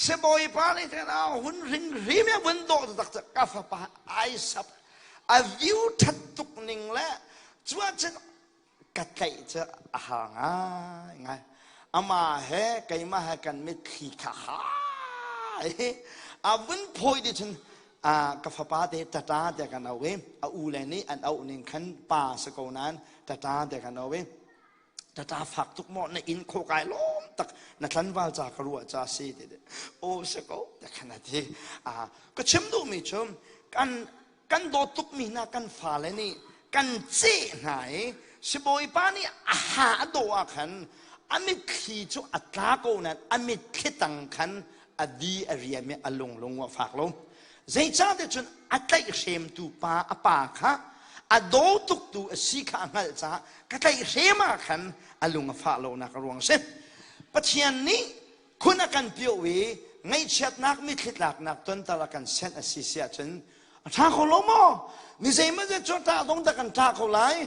S1: sibawipa nih khan a hun ring rim e vun dawh tak ka fapa ai sap a view that tuk ning le cuah cun ka tlaih cu a har ngaingai amah he keimah he kan mitthli kha hai a vun phawi dih cun ka fapa te tata tiah kan auh i a u le nih an auh ning khan pa si ko nain tata tiah kan auh i tata fak tuk maw na inn khawh kai lawm taktak na tlanval ca ka ruah ca si ti o si ko te khan a ti. Ka chim duhmi cu kan kan dawt tukmi hna kan fale nih kan ceh hna i sibawipa nih a ha a dawh ah khan a mitthli cu a tla ko nain a mitthli tang khan a di a riam i a lung lung a fak lo. Zeicahtiah cun a tlaihhremtu pa a pa kha a daw tuktu a si kha a hngalh caah ka tlaihhrem ah khan a lung a fah lonak a ruang a si. Pathian nih khun a kan pioh i ngaihchiatnak mitthli tlaknak tontal a kan senh a si si ahcun a ṭha kho lo maw? Ni zeimawzat cu ṭah zong ta kan ṭah ko lai,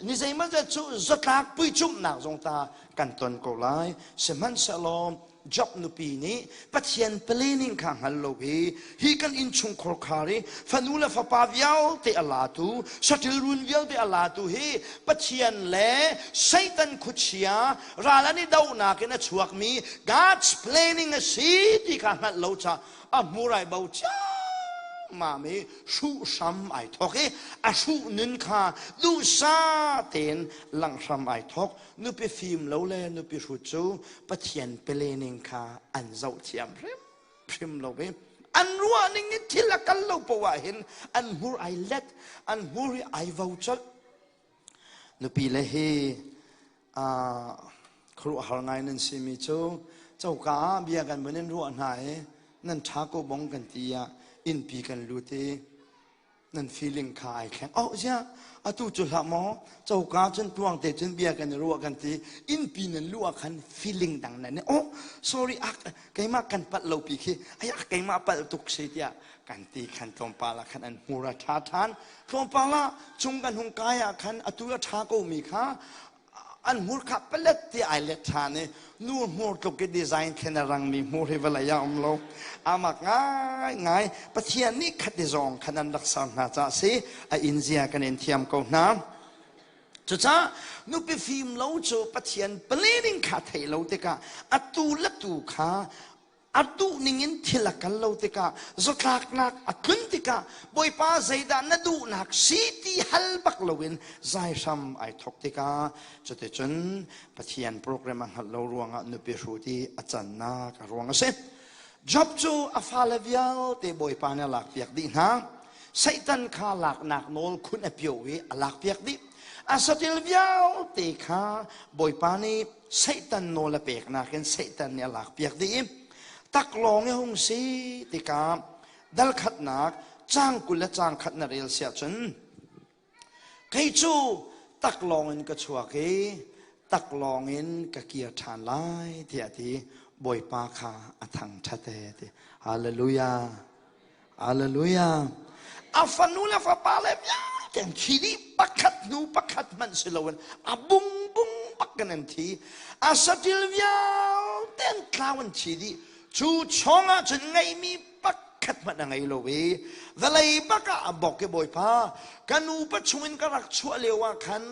S1: ni zeimawzat cu zatlak puicumhnak zong ta kan ton ko lai. Sihmanhsehlaw Job nupi nih Pathian planning kha hngal lo i hi kan innchungkhar khar i fanu le fapa vialte a latu saṭil run vialte a latu hi Pathian le Satan khuachia ral an i dohnak in a chuakmi God's planning a si ti kha hngalh lo caah a hmurai bo ciammam i hruh hram ai thawk i a hruh nun kha duhsah tein langh hram ai thawk. Nupi fim lo le nupi hrut cu Pathian planning kha an zoh thiam hrimhrim lo i an ruah ning in thil a kal lo poah ah hin an hmur ai let, an hmur hi ai vo colh. Nupi le hi khuaruahhar ngai nan simi cu coka ah bia kan vun in ruah hna i nan ṭha ko bong kan ti ah innpi kan lut i nan feeling kha ai thleng. Oh ziah, atu cu hlah maw, coka cun tuang te cun bia kan i ruah kan ti, innpi nan luh ah khan feeling dang nan oh sorry, ak keimah kan palh lo pi khi, ai keimah palh tuk si tiah kan ti khan tlawmpal ah khan an hmur a ṭha ṭhan. Tlawmpal ah cung kan hung kai ah khan atu a ṭha ko mi kha an hmur kha palet ti ai let ṭhan i nu hmur tluk i design thlen a rangmi hmur hi vawlei ah um lo. Amak ngai ngai. Pathian nih khat i zawng khan an rak ser hna caah si a inn zia kan in thiam ko hna. Cucaah nupi fim lo cu Pathian planning kha thei lo tikah atu le tu kha a duh ningin thil a kal lo tikah, zawtlaknak a tlun tikah, Bawipa zeidah na duhnak si ti hal bak loin zai hram ai thawk tikah, cuticun Pathian program a hngalh lo ruangah nupi hrut i a cannak a ruang a si. Job cu a fale vialte Bawipa nih a lakpiak dih hna. Satan kha laknak nawl khun a pio i a lakpiak dih. A satil vialte kha Bawipa nih Satan nawl a peknak in Satan nih a lakpiak dih i taklawng i hung si tikah dal khatnak caang 20 le caang khat na rel siah cun kei cu taklawng in ka chuak i taklawng in ka kir ṭhan lai tiah a ti. Bawipa kha a thangṭhat e ti. Hallelujah, hallelujah. A fanu le fapa le vialte an thi dih, pakhat hnu pakhat hmanh si loin a bung bung bak kan an thi. A saṭil vialte an tlau, an thi dih. Cu chawngah cun ngeihmi pakhat hmanh a ngei lo i vawlei bak ah a bok i, Bawipa, ka nupa chungin ka rak chuah lio ah khan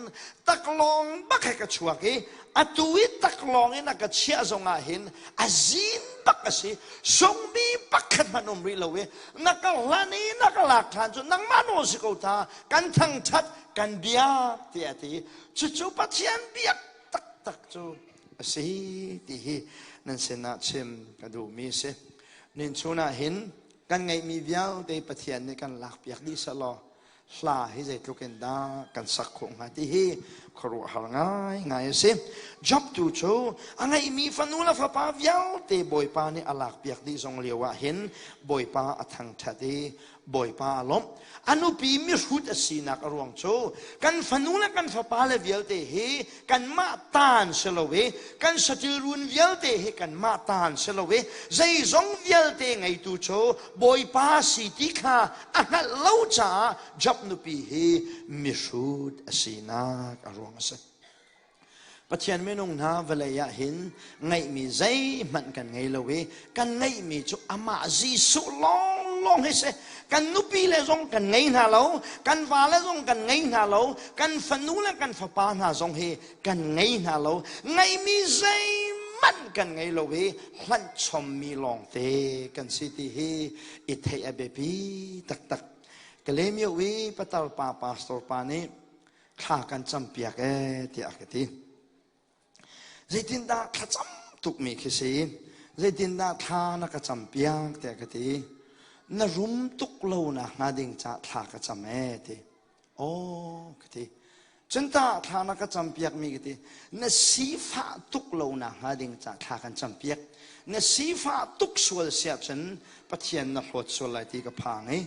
S1: taklawng bak he ka chuak i atu i taklawng in a ka chiah zong ah hin a zin bak a si, sungmi pakhat hmanh um rih lo i na ka hlan i na ka lak ṭhan cu nangmah nawl si ko ta, kan thangṭhat kan biak tiah a ti. Cucu Pathian biak taktak cu a si ti hi nan sinah chim ka duhmi a si. Nin chun ah hin kan ngeihmi vialte Pathian nih kan lakpiak dih sehlaw hla hi zeitluk in dah kan sak khawh hnga ti hi khuaruahhar ngai ngai a si. Job tu cu a ngeihmi fanu le fapa vialte Bawipa nih a lakpiak dih zong lio ah hin Bawipa a thangṭhat i Bawipa a lawmh. A nupi mihrut a sinak a ruang cu kan fanu le kan fapa le vialte hi kanmah taan si lo i kan saṭil run vialte hi kanmah taan si lo i zeizong vialte ngeitu cu Bawipa si ti kha a hngalh lo caah Job nupi hi mihrut a sinak a ruang a si. Pathian minung hna, vawlei ah hin ngeihmi zeihmanh kan ngei lo i kan ngeihmi cu amah Jesuh lawnglawng hi si. Kan nupi le zong kan ngei hna lo, kan vale zong kan ngei hna lo, kan fanu le kan fapa hna zong hi kan ngei hna lo. Ngeihmi zeihmanh kan ngei lo i hlanh chommi lawngte kan si ti hi i theih a biapi taktak. Kalemyo i patar pa pastor pa nih thla kan campiak ee tiah a ka ti. Zeitindah thlacam tukmi khi si. Zeitindah thla na ka campiak tiah ka ti. Na rum tuk lo nak hnga ding cah thla ka cam ee ti. Aw ka ti. Cun tah thla na ka campiakmi ka ti. Na sifah tuk lo nak hnga ding cah thla kan campiak. Na sifah tuk sual siah cun Pathian na hlawt sual lai ti ka phang i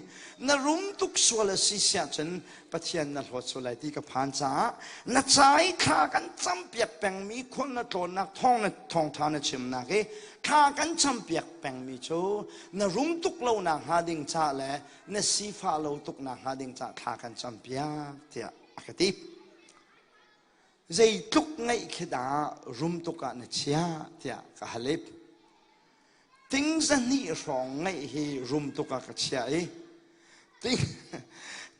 S1: na rum tuk sual a si siah cun Pathian na hlawt sual lai ti ka phan caah na ca i thla kan campiak pengmi khual na tlawnnak thawng na thawngtha na chimnak i thla kan campiak pengmi cu na rum tuk lo nak hnga ding ca le na sifah lo tuk nak hnga ding ca thla kan campiak tiah a ka ti. Zeitluk ngaih khi dah rum tuk ah na chia tiah ka hal i ting zahnih hrawng ngaih hi rum tuk ah ka chia i ting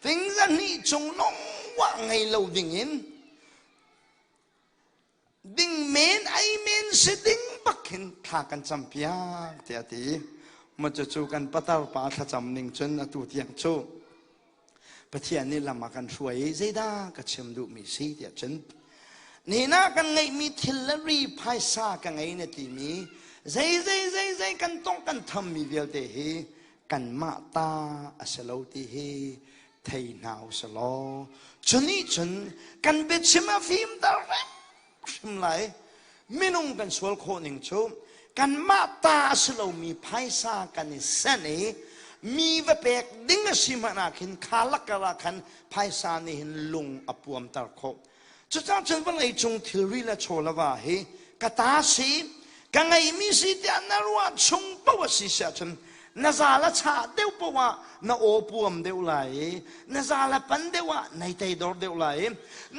S1: ting zahnih cung longwah ngei lo ding in ding men ai men si ding bak hin thla kan cam piak tiah ti ma cu kan patar pa thlacam ning cun atu tiang cu Pathian nih lam a kan hruai i zeidah ka chim duhmi si tiah cun nina kan ngeihmi thil le ri phaisa ka ngei na timi zei zei zei zei kan tong kan thammi vialte hi kanmah ta a si lo ti hi thei hna u si law cu nih cun kan biachim a fimter hrim lai. Minung kan sual khawh ning cu kanmah ta a si lomi phaisa kan i senh i mi va pek ding a si hmanh ah khin kha lakar ah khan phaisa nih hin lung a puamter khawh. Cucaah cun vawlei cung thilri le chaw le va hi ka ta si ka ngeimi si tiah na ruah chung paoh a si siah cun na zal a chah deuh paoh ah na aw puam deuh lai i na zal a pan deuh ah nei teidor deuh lai i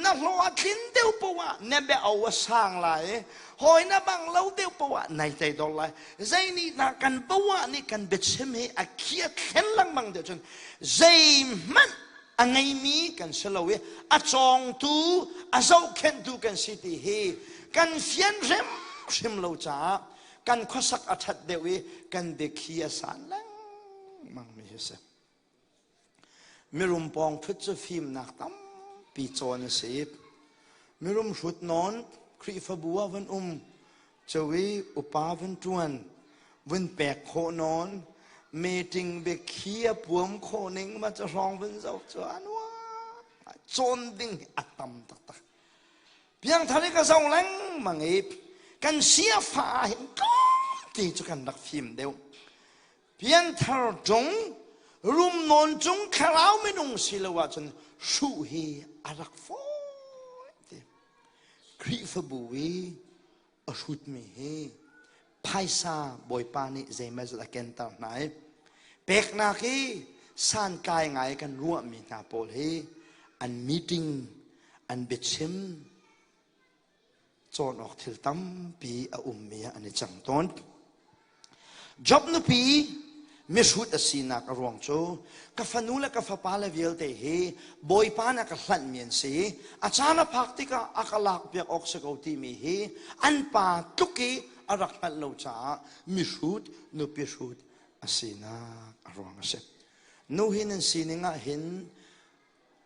S1: na hlawh a tlin deuh paoh ah na bia o a sang lai i hawi na bang lo deuh paoh ah nei teidor lai. Zei nih dah kan poah nih kan biachim hi a khi a thlen lengmang deuh cun zeihmanh a ngeimi kan si lo i a cawngtu a zohkhenhtu kan si ti hi kan fian hrimhrim lo caah kan khuasak a ṭhat deuh i kan biakhi a san lengmang mi hi si. Mirum pawng ṭhut cu fimnak tampi cawn a si. Mirum hrut nawn Khrihfabu ah van um Cawi upa vun ṭuan, vun pek khawh nawn, meeting biakhi a puam khawh ning ma cu hrawng vun zoh cu a nuam. Cawn ding hi a tam taktak. Piangthar i ka zoh lengmang i kan siafa ah hin tlawmte cu kan rak fim deuh. Piangthar ṭung, rum nawn cung thlarau minung si lo ahcun hruh hi a rak fawi te. Khrihfabu i a hrutmi hi phaisa Bawipa nih zeimawzat a kenter hna i peknak hi santlai ngai kan ruahmi hna pawl hi an meeting an biachim cawn awk thil tampi a ummi ah an i cang tawn. Job nupi mihrut a sinak a ruang cu ka fanu le ka fapa le vialte hi Bawipa nih a ka hlanhmi an si. A caan a phak tikah a ka lakpiak awk si ko timi hi an pa tluk i a rak hngalh lo caah mihrut nupi hrut a sinak a ruang a si. Nu hi nan sining ah hin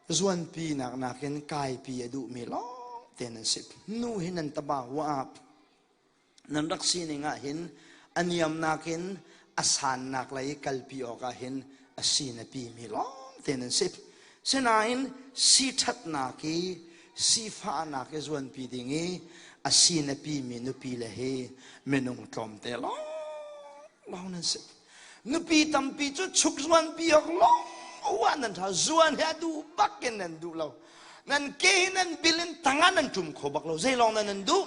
S1: zuanpi nak nakin kaipi a duhmi lawng te nan si. Nu hi nan taba huap nan rak sining ah hin a niamnak in a sannak lei kalpi awk ah hin a sin a pimi lawng te nan si. Sinain si ṭhatnak i sifahnak i zuanpi ding i a sin a pimi nupi le hi minung tlawmte lawng lawng nan si. Nupi tampi cu chuk zuanpi awk lawng uah nan ṭha zuan hi a duh bak in nan duh lo. Nan ke hi nan bil in tangah nan ṭum kho bak lo. Zei lawng nan nan duh?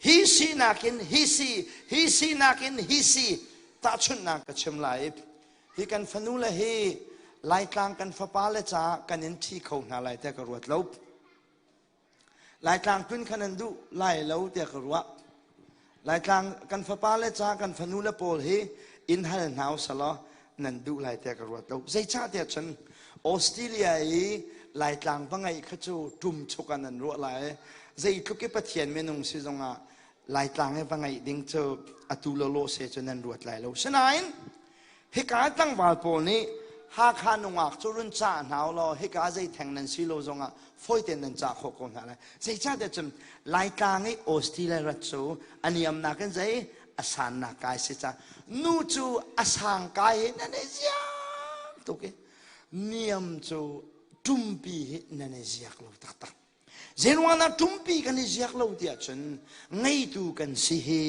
S1: Hi sinak in hi si, hi sinak in hi si. Tahchunhnak ka chim lai. Hi kan fanu le hi Laitlang kan fapa le caah kan in ṭhi kho hna lai tiah ka ruat lo. Laitlang tlun kha nan duh lai lo tiah ka ruah. Laitlang kan fapa le ca kan fanu le pawl hi in hal hna usalaw nan duh lai tiah ka ruat lo. Zeicah tiah cun Australia i Laitlang va ngeih kha cu ṭum chuk ah nan ruah lai. Zeitluk i Pathian minung si zongah Laitlang i va ngeih ding cu atu lawlaw se cu nan ruat lai lo. Sinain hika tlangval pawl nih Hakha nungak cu run cah hna law hika zei theng nan si lo zongah fawi tein nan cah khawh ko hna lai. Zeicahtiah cun Laitlang i Australia rat cu a niamnak in zei a sannak kai si ca nu cu a sang kai hi nan i ziak tuk i niam cu ṭumpi hi nan i ziak lo taktak. Zeiruang dah ṭumpi kan i ziak lo tiah cun ngeitu kan si hi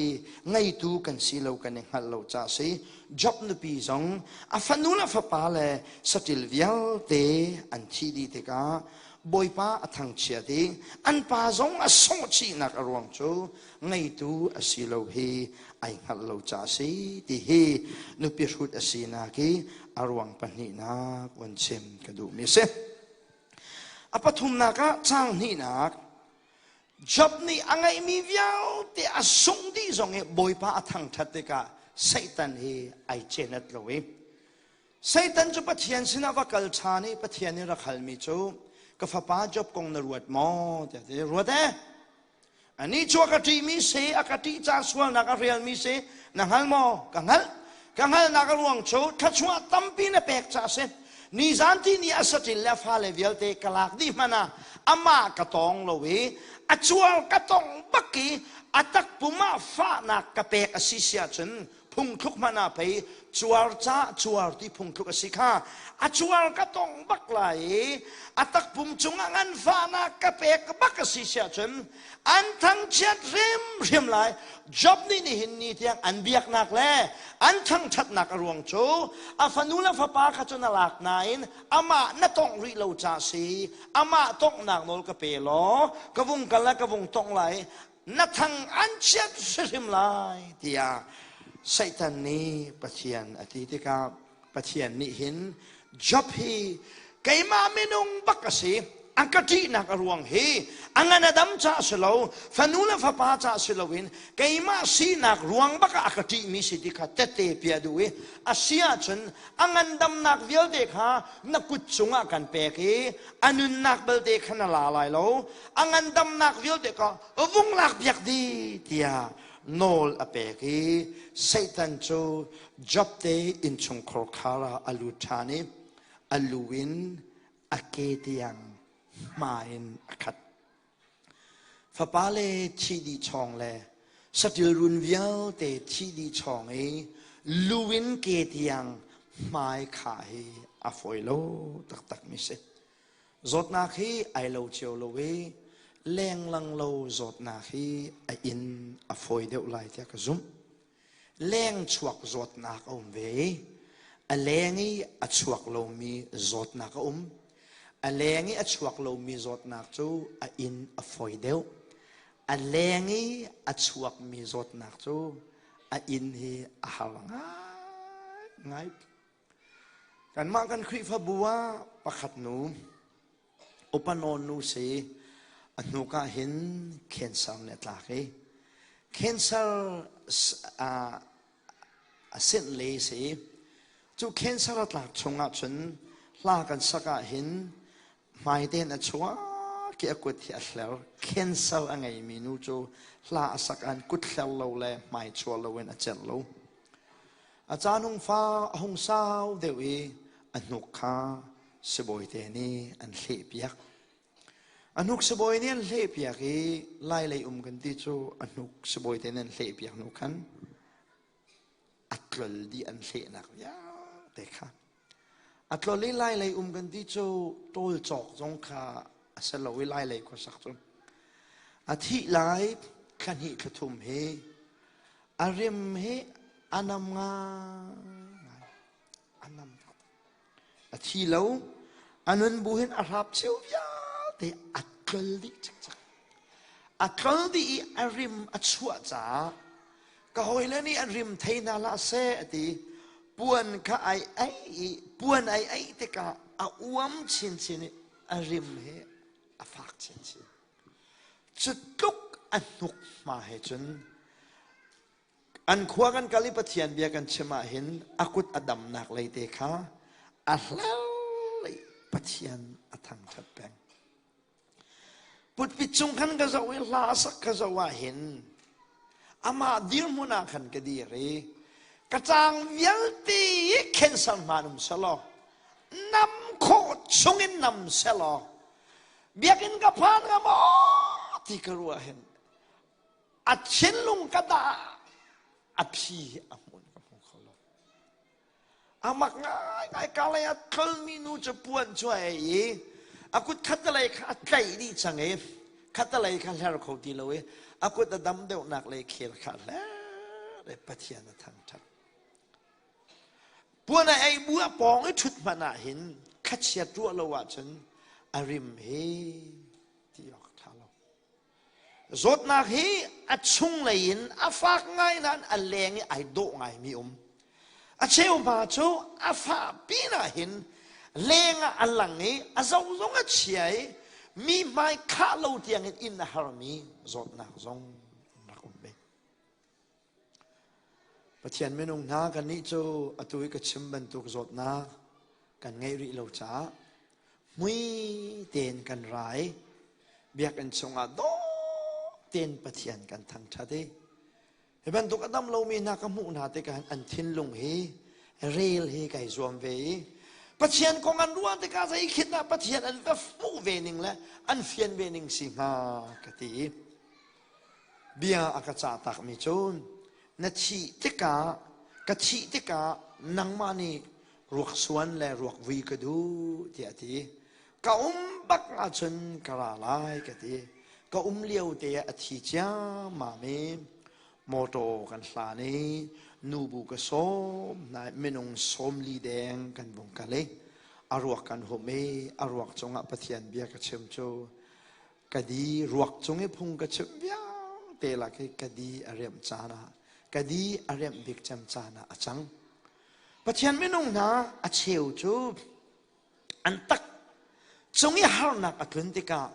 S1: ngeitu kan si lo kan i hngalh lo ca si. Job nupi zong a fanu le fapa le saṭil vialte an thih dih tikah Bawipa a thangchiat i an pa zong a sawhchihnak a ruang cu ngeitu a si lo hi ai hngalh lo ca si ti hi nupi hrut a sinak i a ruang pahnihnak von chim ka duhmi a si. A pathumnak ah caang hnihnak Job nih a ngeihmi vialte a sungh dih zong i Bawipa a thangṭhat tikah Satan hi ai cenat lo i Satan cu Pathian sinah va kal ṭhan i Pathian nih rak halmi cu ka fapa Job kong na ruat maw tiah ti ruat eh Anih cu a ka ṭihmi si, a ka ṭih ca sualnak a rialmi si, na hngal maw? Ka hngalh. Ka hngalhnak a ruang cu thluachuah tampi na pek ca a si. Nizan ti ni a saṭil le a fale vialte ka lak dih hmanh ah amah ka tawng lo i a cuar ka tong bak i a takpum ah fahnak ka pek a si si ahcun phungthluk hmanh ah pei cuar ca cuar ti phungthluk a si kha a cuar ka tong bak lai i a takpum cungah nganfahnak ka pek bak a si siah cun an thangchiat hrimhrim lai. Job nih nihin ni tiang an biaknak le an thangṭhatnak a ruang cu a fanu le fapa kha cun a lak nain amah na tongh rih lo ca si. Amah tonghnak nawl ka pe law ka vung kal le ka vung tongh lai, na thang an chiat hrimhrim lai tiah Satan nih Pathian a ti tikah Pathian nih hin Job hi keimah minung bak a si, a ka ṭihnak a ruang hi a ngan a dam ca si lo, fanu le fapa ca si loin keimah sinak ruang bak ah a ka ṭihmi si ti kha tette piah duh i a si ahcun a ngandamnak vialte kha na kut cungah kan pek i a nunnak belte kha na la lai lo, a ngandamnak vialte kha vung lak piak dih tiah nawl a pek i Satan cu Job te innchungkhar khar ah a lut ṭhan i a lu in a ke tiang hma in a khat. Fapa le thi dih chawng le saṭil run vialte thi dih chawng i lu in ke tiang hmai khah hi a fawi lo taktakmi si. Zawtnak hi ai lo cio lo i lenglang lo zawtnak hi a inn a fawi deuh lai tiah ka zumh. Leng chuak zawtnak a um ve i a leng i a chuak lomi zawtnak a um. A leng i a chuak lomi zawtnak cu a inn a fawi deuh. A leng i a chuakmi zawtnak cu a inn hi a har ngaingai. Kanmah kan Khrihfabu ah pakhat nu, upa nawn nu si, a hnuk ah hin cancer nih a tlak i cancer a sinh le si. Cu cancer a tlak chung ah cun hla kan sak ah hin hmai tein a chuak i a kut hi a hler. Cancer a ngeimi nu cu hla a sak ah kut hler lo le hmai chuah lo in a celh lo. A caan hung fa a hung sau deuh i a hnuk kha sibawite nih an hlehpiak. A hnuk sibawi nih an hlehpiak i lailei um kan ti cu a hnuk sibawite nih an hlehpiak hnu khan a tlol dih an hlehnak vialte kha. A tlol i lailei um kan ti cu ṭawl cawk zong kha a si lo i lailei khuasak cu. A thih lai thla hnih thla thum hi a rim hi a nam ngai. A nam A thi lo, a nun bu hin a hrap cheu vialte a tlol dih cikcek. A tlol dih i a rim a chuah caah ka hawile nih an rim thei hna hlah seh a ti. Puan kha ai ei i puan ai ei tikah a uam chinchin i a rim hi a fak chinchin. Cu tluk a hnuk hma he cun An khua kan kal i Pathian bia kan chim ahhin a kut a damnak lei te kha a hlau i Pathian a thangṭhat peng. Putpit cung khan ka zoh i hla a sak ka zoh ahhin amah dirhmun ah khan ka dir i ka caang vialte i cancer hmaan um selaw. Nam khawh chungin nam selaw biakinn ka phan nga maw ti ka ruah hin a thinlung ka dah a phi hi a hmun ka hmu kho lo. Amak ngaingai ka lei ah tlolmi nu cu puan cu a ei i a kut khatalei kha a tlaih dih cang i khatalei kha hler kho ti lo i a kut a dam deuhnak lei khel kha hler i Pathian a thangṭhat. Puan a ei bu a pawng i ṭhut hmanh ah hin khachiat ruah lo ahcun a rim hi ti awk a ṭha lo. Zawtnak hi a chunglei in a fak ngai nain a leng i ai dawh ngaimi um. A cheu hma cu a fah pinah hin leng ah a lang i a zoh zong a chia i mi hmai khah lo tiangin inn a harmi zawtnak zong an rak um ve. Pathian minung hna kannih cu atu i ka chim bantuk zawtnak kan ngeih rih lo caah mui tein kan ra i biakinn chungah dawh tein Pathian kan thangṭhat i hi bantuk a dam lomi hna ka hmuh hna tikah an thinlung hi rel hi kai zuam ve i Pathian kong an ruah tikah zei khin dah Pathian an va hmuh ve ning le an fian ve ning si hnga ka ti i Bia a ka cah takmi cu na thih tikah ka thih tikah nangmah nih ruaksuan le ruakvui ka duh tiah a ti. Ka um bak ahcun ka ra lai ka ti. Ka um lio te ah a thi ciammam i mawṭaw kan hlan i nubu ka sawm hna i minung 40 deng kan vung kal i a ruak kan humh i a ruak cungah Pathian bia ka chim cu Ka di ruak cung i phung ka chimh vialte lak hi ka di a riamh caan ah ka di a riamh bik cem caan ah a cang. Pathian minung hna a cheu cu an tak cung i harnak a tlun tikah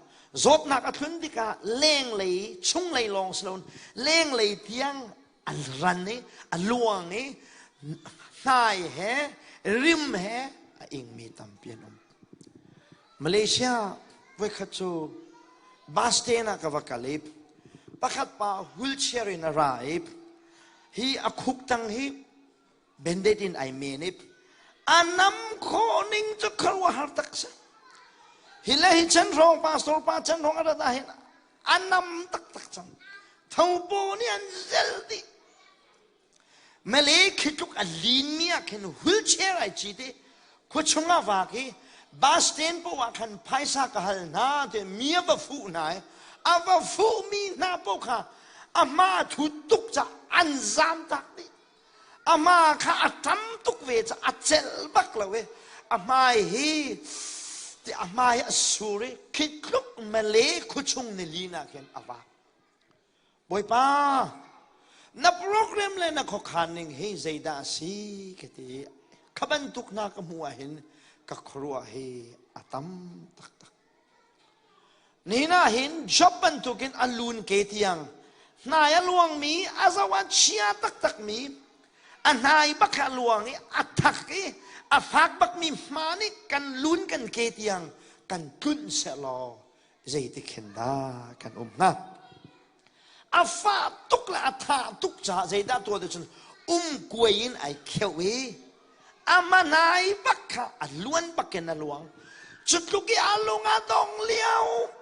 S1: zawtnak a tlun tikah lenglei chunglei lawng si loin lenglei tiang a ran i a luang i hnai he rim he a ingmi tampi an um. Malaysia voikhat cu bus stand ah ka va kal i pakhat pa wheelchair in a ra i hi a khuk tang hi bandage in ai men i a nam khawh ning cu khuaruahhar tak si. Hi le hi chan hrawng pastor pa chan hrawng a rat ah hin a nam taktak cang. Thopo nih an zel dih. Malay khi tluk a linmi ah khin wheelchair ai cit i khuachung ah vak i bus stand poah ah khan phaisa ka hal hna ti mi a va fuh hna i a va fuhmi hna paoh kha a hma a thut tuk caah an zam tak dih. A hma kha a tam tuk ve caah a celh bak lo i a hmai hi ti a hmai a sur i khi tluk Malay khuachung nilin ah khin a vak. Bawipa, na program le na khuakhan ning hi zeidah a si ka ti i kha bantuk hna ka hmuh ahhin ka khuaruah hi a tam taktak. Nihin ah hin Job bantukin a lun ke tiang hnai a luangmi a zoh ah chia taktakmi a hnai bak a luang i a thak i a fak bakmi hma nih kan lun kan ke tiang kan tlunh sehlaw zeitik hin dah kan um hnga a fah tuk le a tha tuk caah zeidah tuah ti cun um kuai in ai kheuh i a manai bak kha a luan bak in a luang cu tluk i a lung a dong lio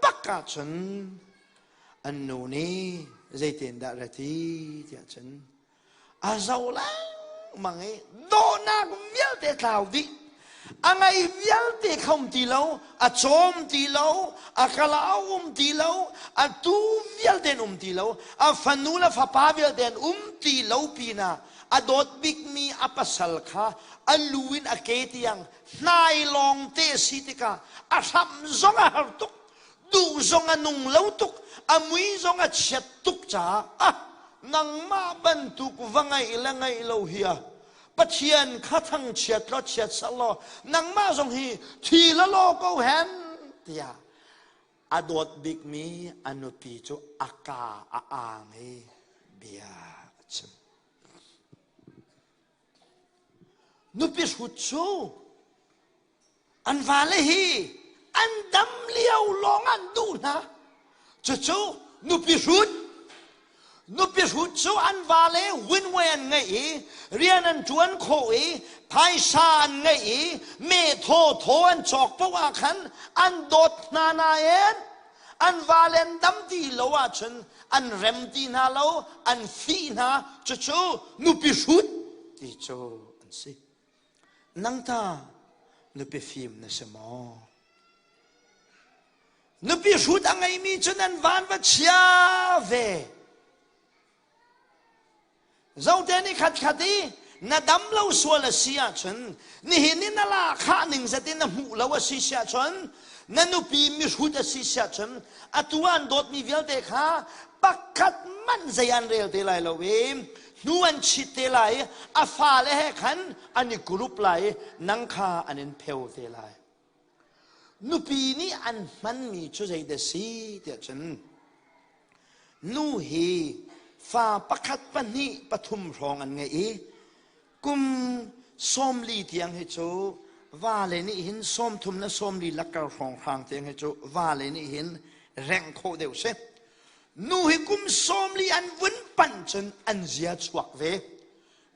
S1: bak ah cun an nu nih zeitin dah ra ti tiah cun a zo lengmang i dawhnak vialte tlau dih a ngei vialte kha um ti lo a cawm ti lo a kala um ti lo a tu vialte an um ti lo a fanu le fapa vialte an um ti lo pinah a dawt bikmi a pasal kha a lu in a ke tiang hnai lawng te si tikah a hram zong a har tuk duh zong a nung lo tuk a mui zong a chiat tuk caah ah nangmah bantuk va ngaih le ngaih lo hi a Pathian kha thangchiat law chiat sal law nangmah zong hi thi la law ko hen tiah a dawt bikmi a nupi cu a ka a ang i bia a chim. Nupi hrut cu An vale hi an dam lio lawng an duh hna. Cucu nupi hrut. Nupi hrut cu an vale winway an ngeih i rian an ṭuan khawh i phaisa an ngeih i meh thawthaw an cawk paoh ah khan an dawt hna nain an vale an dam ti lo ahcun an rem ti hna lo, an fih hna. Cucu nupi hrut ti cu an si. Nang ta nupi fim na si maw? Nupi hrut a ngeimi cu nan van va chia ve. Zote nih khatkhat i na dam lo sual a si ahcun nihin i na lahkhah ning zat in na hmuh lo a si si ahcun na nupi mihrut a si si ahcun atu an dawtmi vialte kha pakhat manh zei an rel te lai lo i hnu an chit te lai i a fale he khan an i group lai i nang kha an in pheu te lai. Nupi nih an hmanmi cu zeidah si tiah cun nu hi fa pakhat pahnih pathum hrawng an ngei i kum 40 tiang hi cu vale nih hin 30 le 40 lakar hrawnghrang tiang hi cu vale nih hin rengh khawh deuh si. Nu hi kum 40 an vun panh cun an zia chuak ve.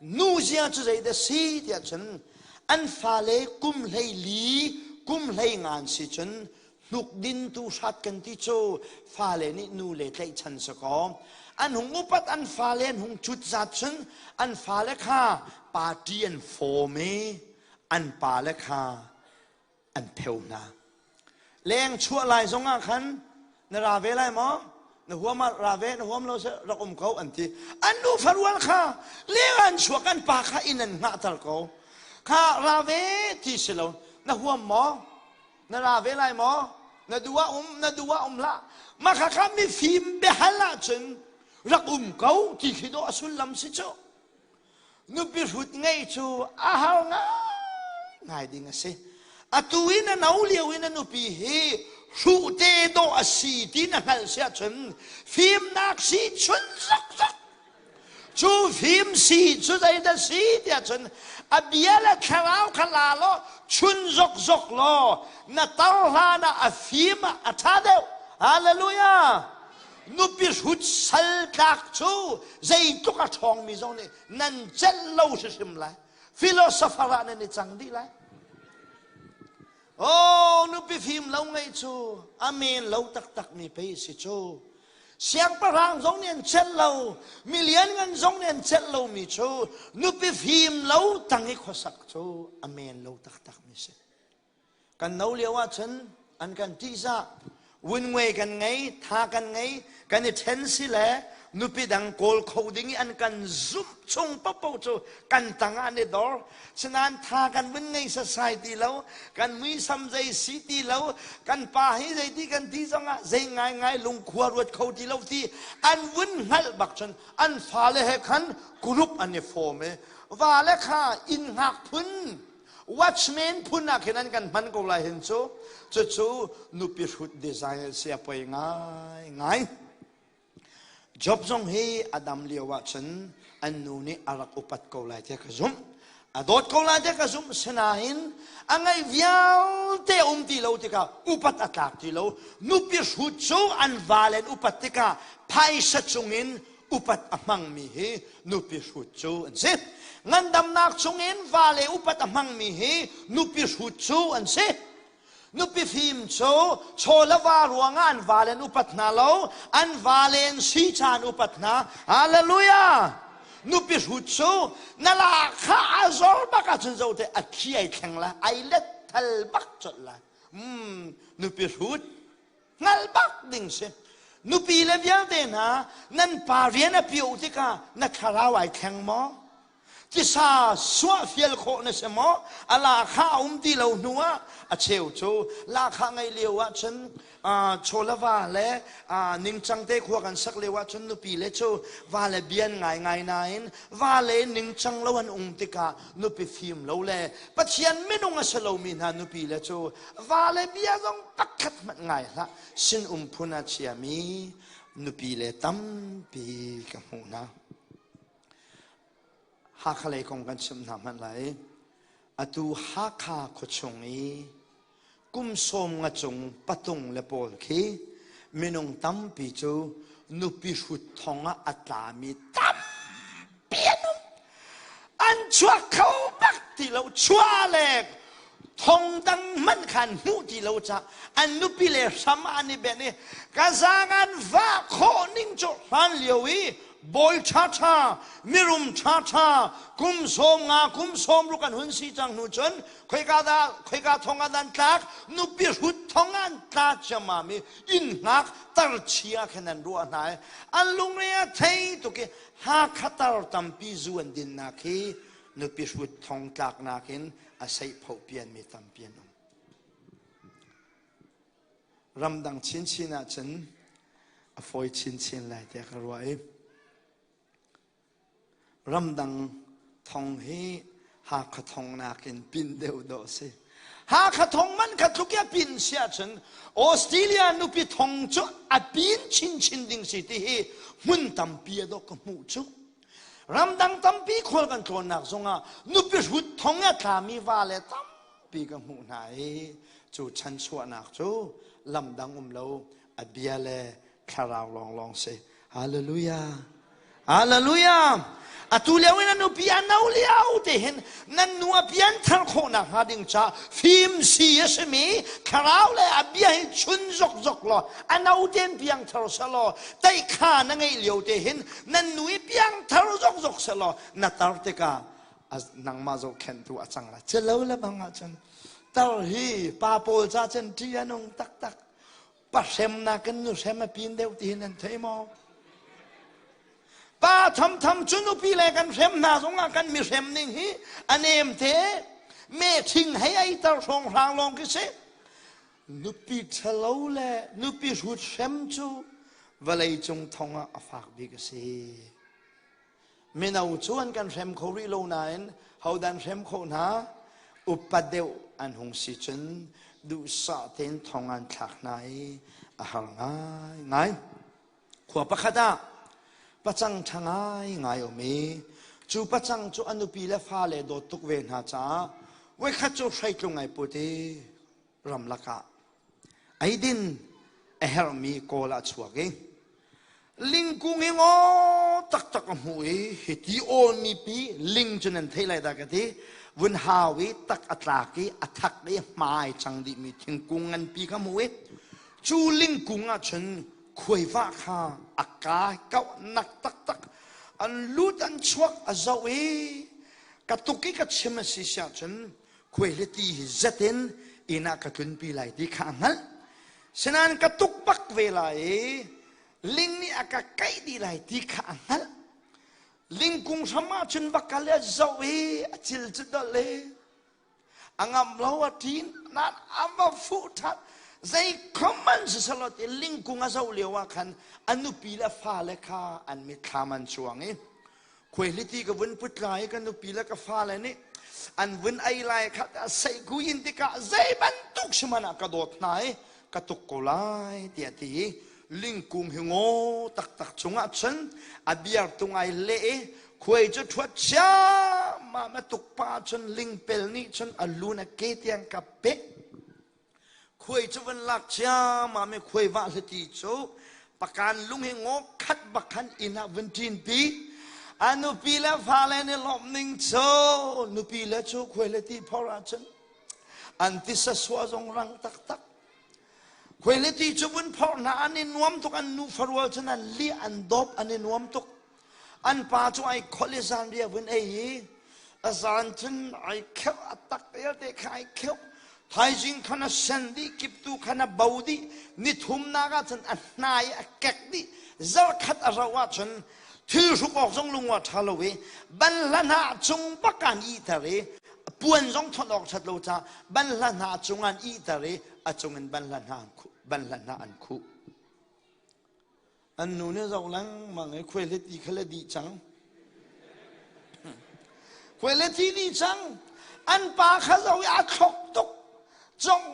S1: Nu zia cu zeidah si tiah cun an fale kum 14 kum 15 si cun hnuk dintu hrat kan ti cu fale nih nu le tlaihchan si kaw an hung upat an fale an hung cut zat cun an fale kha party an form i an pale kha an pheu hna. Leng chuah lai zongah khan na ra ve lai maw? Na huam ah ra ve, na huam lo seh rak um ko an ti. An nu farual kha leng an chuak an pa kha inn an hngahter ko. Kha ra ve ti si lo. Na huam maw? Na ra ve lai maw? Na duh ah um, na duh ah um hlah. Mah kha kha mifim biahal ahcun rak um ko ti khi dawh a sullam si cu. Nupi hrut ngeih cu a har ngaingai ding a si. Atu i na no lio i na nupi hi hruh te dawh a si ti na hngalh si ahcun fimnak si chun zokzok. Cu fim si cu zeidah si tiah cun a bia le thlarau kha la law chun zokzok law na tar hlan ah a fim ah a ṭha deuh. Hallelujah! Nupi hrut sal tlak cu zeitluk a ṭhawngmi zong nih nan celh lo hrimhrim lai. Philosopher ah nan i cang dih lai. Oh, nupi fim lo ngeih cu a men lo taktakmi pei si cu. Siangpahrang zong nih an celh lo, milian ngan zong nih an celh lomi cu nupi fim lo tang i khuasak cu a men lo taktakmi si. Kan no lio ahcun an kan ṭihzah. Wunngui kan ngei, tha kan ngei, kan i ṭhen si le nupi dang kawl kho ding i an kan zumh chung paohpaoh cu kan tang ah an i dor. Sinain tha kan vun ngei sasai ti lo, kan muisam zei si ti lo, kan pa hi zeiti kan ti zongah zei ngaingai lungkhua ruat kho ti lo ti an vun hngalh bak cun an fale he khan group an i form i vale kha inn hngak phun Watchman phun ah khin an kan hman ko lai hin cu. Cucu nupi hrut design si a poi ngai ngai. Job zong hi a dam lio ah cun an nu nih a rak upat ko lai tiah ka zumh. A dawt ko lai tiah ka zumh. Sinain a ngaih vialte um ti lo tikah upat a tlak ti lo. Nupi hrut cu an vale an upat tikah phaisa cungin upat a hmangmi hi nupi hrut cu an si. Ngandamnak chungin vale upat a hmangmi hi nupi hrut cu an si. Nupi fim cu chaw le va ruangah an vale an upat hna lo, an vale an si ca an upat hna. Hallelujah! Nupi hrut cu na la kha a zor bak ahcun zo te a thi ai thleng la, ai let thal bak colh la. Nupi hrut hngalh bak ding si nupi le vialte hna nan pa rian a pio tikah na thlarau ai thleng maw tisa suah fial khawh na si maw a lakha a um ti lo hnu ah a cheu cu lakha ngei lio ah cun chawlava le ningcang te khua kan sak lio ah cun nupi le cu va le bian ngai ngai nain va le ningcang lo an um tikah nupi fim lo le Pathian minung a si lomi hna nupi le cu va le bia zong pakhat hmanh ngai hlah sin um phun a chiami nupi le tampi ka hmuh hna Hakha lei kong kan chim hna hmanh lai atu Hakha khuachung i kum 50 cung patung le pawl khi minung tampi cu. Nupi hrut thong ah a tlami tampi an um. An chuak kho bak ti lo. Chuah le thong dang hmanh khan hmuh ti lo ca an nupi le hram an i benh i ka zaang an vah khawh ning cu hlan lio i bawi ṭhaṭha mirum ṭhaṭha kum 50 kum 60 an hun si cang hnu cun khoika dah khoika thong ah dan tlak nupi hrut thong an tla ciammam i inn hngak tarchia khan an ruah hna i an lungre a thei tuk i Hakha tar tampi zu an dinnak hi nupi hrut thong tlaknak in a seihphoh pianmi tampi an um. Ramdang chinchin ahcun a fawi chinchin lai tiah ka ruah i ramdang thong hi Hakha thong nakin pin deuh dawh si. Hakha thong man kha tluk i a pin si ahcun Australia nupi thong cu a pin chinchin ding si ti hi hmun tampi a dawh ka hmuh cu. Ramdang tampi khual kan tlawnnak zongah nupi hrut thong a tlami va le tam pi ka hmuh hna i cu chanchuahnak cu lamdang um lo a bia le thlarau lawnglawng si. Hallelujah. Hallelujah. Atu lio in a nupi a no lio te hin nan nu a pian thar khawhnak hnga ding ca fim si a simi thlarau le a bia hi chun zokzok law a no ten piang thar selaw teikha na ngeih lio te hin nan nu i piang thar zokzok selaw na tar tikah nangmah zohkhenhtu a cang lai celo le bang ahcun tar hi pa pawl ca cun ṭih a nung taktak pa hremnak in nu hrem a pin deuh ti hin nan thei maw pa thamtham cu nupi le kan hrem hna zongah kan mi hrem ning hi a nem te me thing hei ei tar hrawng hrang lawng khi si nupi ṭhalo le nupi hrut hrem cu vawlei cung thong ah a fak bik a si Mino cu an kan hrem kho rih lo nain hodan hrem khawh hna upa deuh an hung si cun duhsah tein thong an thlak hna i a har ngai ngai. Khua pakhat ah pacang ṭha ngai ngai um i cu pacang cu a nupi le fale dawt tuk ve hna caah voikhat cu hreitlung ai put i ramlak ah eidin a herhmi kawl ah chuak i lingkung hi ngaw taktak a hmuh i hiti awlmi pi ling cu nan theih lai dah ka ti vun hau i tak a tlak i a thak i hmai cang dihmi thingkung nganpi kha hmuh i cu lingkung ah cun khuaiva kha a kai kauh nak taktak an lut an chuak a zoh i ka tuk i ka chim a si siah cun khuaihliti hi zet in inn ah ka tlunpi lai ti kha a hngalh. Sinain ka tuk bak ve lai i ling nih a ka kaih dih lai ti kha a hngalh. Lingkung hram ah cun va kal i a zoh i a cil cu dolh i a ngam lo a ṭin nain a va fuh ṭhan. Zei khom an si selaw ti lingkung a zoh lio ah khan a nupi le fale kha an mitthlam an cuang i Khuaihliti ka vun put lai i ka nupi le ka fale nih an vun ei lai kha seihku in tikah zei bantuk si hmanh ah ka dawt hna i ka tuk ko lai tiah ti i lingkung hi ngaw taktak cungah cun a biar tung ai leh i khuai cu ṭhuat ciammam a tuk pa cun lingpel nih cun a lun a ke tiang ka peh Khuai cu van lak ciammam i khuai vah hlati cu pakan lung hi ngaw khat bak khan inn ah vun ṭinpi. A nupi le fale nih lawmh ning cu nupi le cu khuai le ti phor ahcun an tisa sua zong rang taktak. Khuai le ti cu vun phor hna an i nuam tuk an nu farual cun an liah an dawp an i nuam tuk. An pa cu ai kholh i zanriah vun ei i a zan cun ai kheuh a tak vialte kha ai kheuh. Thaizing khan a sen dih, kiptu khan a bo dih, nithumnak ah cun a hnai a kek dih. Zarkhat a rauh ahcun thil hruk awk zong lung a ṭha lo i banhla hnah cung bak an ihter i puan zong thawt awk ṭhat lo caah banhla hnah cung an ihter i a cungin banhla hnah an khuh banhla hnah an khuh. An nu nih zoh lengmang i khuaihliti kha le dih cang. Khuaihliti dih cang. An pa kha zoh i a thlok tuk. Cong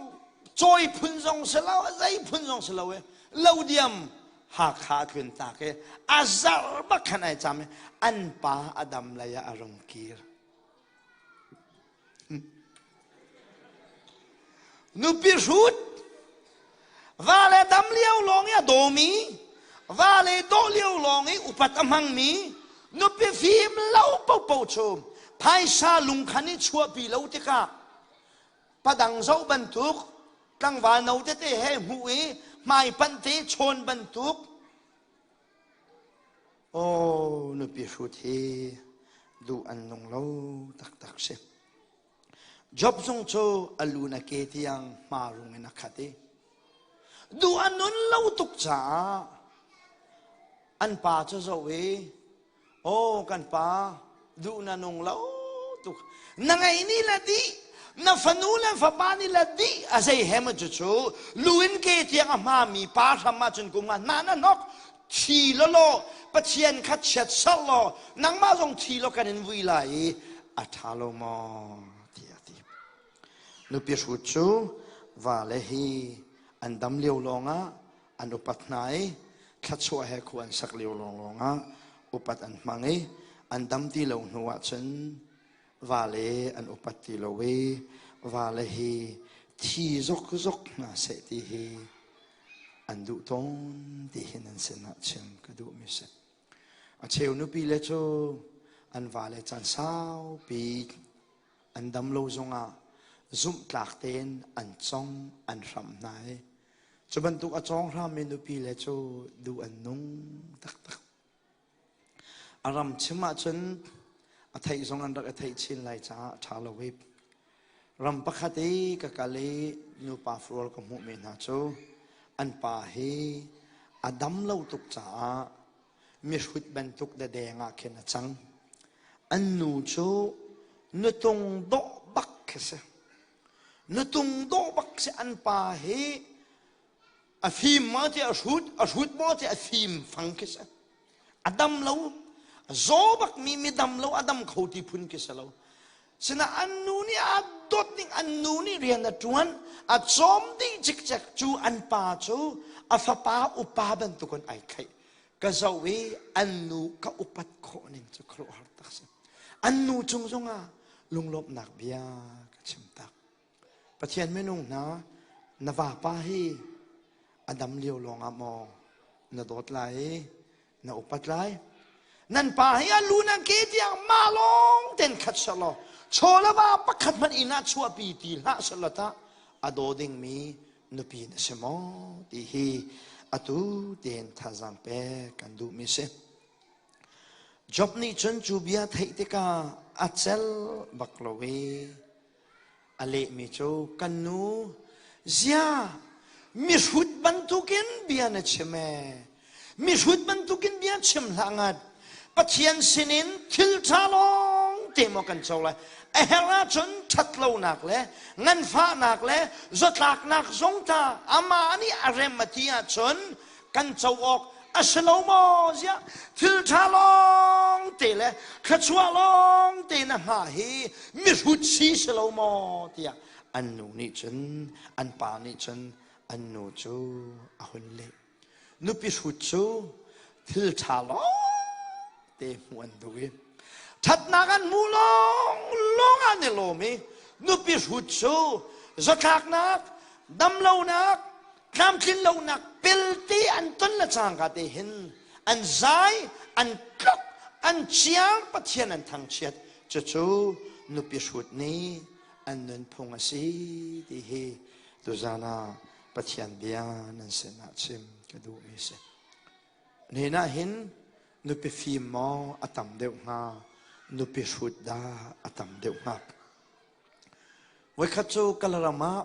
S1: cawi phun zong si lo, zei phun zong si lo i lo diam Hakha a tlun tak i a zarh bak khan ai cam i an pa a dam lei ah a rung kir. Nupi hrut va le dam lio lawng i a dawmi. Va le dawh lio lawng i upat a hmangmi nupi fim lo paohpaoh cu phaisa lungkhan i chuahpi lo tikah padang zoh bantuk tlangval no tete he hmuh i hmaipanh te chawn bantuk Oh, nupi hrut hi duh an nung lo taktak si. Job zong cu a lu na ke tiang hmarung in a khat i duh a nun lo tuk caah an pa cu zoh i Oh kan pa, duh na nung lo tuk. Na ngei ni le dih, na fanu le fapa ni le dih a zei he maw cucu lu in ke tiang a hmami pa hram ahcun kum nga hna na hnok thi lawlaw Pathian kha chiat serh law nangmah zong thi law kan in vui lai i a ṭha lo maw tiah a ti. Nupi hrut cu vale hi an dam lio lawngah an upat hna i thluachuah he khua an sak lio lawnglawng ah upat an hmang i an dam ti lo hnu ahcun vale an upat ti lo i vale hi thi zokzok hna seh ti hi an duh tawn ti hi nan sinah chim ka duhmi si. A cheu nupi le cu an vale caan saupi an dam lo zongah zumhtlak tein an cong an hramh hna i Cu bantuk a cawng hrammi nupi le cu duh an nung taktak. A ram chim ahcun a theih zong an rak i theih chin lai caah a ṭha lo i ram pakhat i ka kal i nupa fual ka hmuhmi hna cu an pa hi a dam lo tuk caah mihrut bantuk dadeng ah khin a cang. An nu cu nutung dawh bak khi si. Nutung dawh bak si an pa hi a fim maw ti a hrut, a hrut maw ti a fim fang khi si. A dam lo, a zaw bak mi mi dam lo, a dam kho ti phun khi si lo. Sina an nu nih a dawt ning an nu nih rian a ṭuan, a cawm dih cikcek cu an pa cu a fapa upa bantukin ai thlaih. Ka zoh i an nu ka upat khawh ning cu khuaruahhar tak si. An nu cung zongah lunglawmhnak bia ka chim tak. Pathian minung hna, na vapa hi a dam lio lawngah maw na dawt lai i na upat lai? Nan pa hi a lu nan ke tiang mah lawng ten khat selaw chaw le va pakhat hmanh inn ah chuahpi ti hlah selaw tah a daw dingmi nupi na si maw ti hi atu tein thazaang pek kan duhmi si. Job nih cun cu bia theih tikah a cel bak lo i a lehmi cu kan nu zia mihrut bantukin bia na chim ee mihrut bantukin bia chim hlah ngat Pathian sinin thil ṭha lawng te maw kan co lai a herh ahcun ṭhatlonak le nganfahnak le zatlaknak zong ta amah nih a rem a ti ahcun kan co awk a si lo maw ziah thil ṭha lawng te le thluachuah lawng te na hngah hi mihrut si si lo maw tiah an nu nih cun an pa nih cun an nu cu a hun leh nupi hrut cu thil ṭha lawng te hmuh an duh i ṭhatnak an hmuh lawng lawng an i lawm i nupi hrut cu zatlaknak damlonak tlamtlin lonak pelte an ton le cangka te hin an zai an tlok an ciar Pathian an thangchiat cucu nupi hrut nih an nunphung a si ti hi tuzan ah Pathian bia nan sinah chim ka duhmi si. Nihin ah hin nupi fim maw a tam deuh hnga nupi hrut dah a tam deuh hnga. Voikhat cu Kalaram ah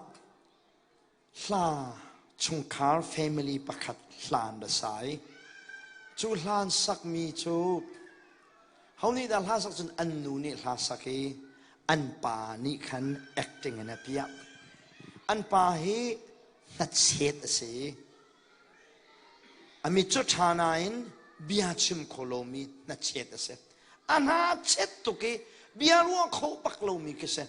S1: hla chungkhar family pakhat hla an ra sa i cu hla an sakmi cu ho nih dah hla sak cun an nu nih hla sak i an pa nih khan acting in a piah an pa hi hnachet a si a mit cu ṭha nain bia chim kho lomi hnachet a si a hna chet tuk i bia ruah kho bak lomi khi si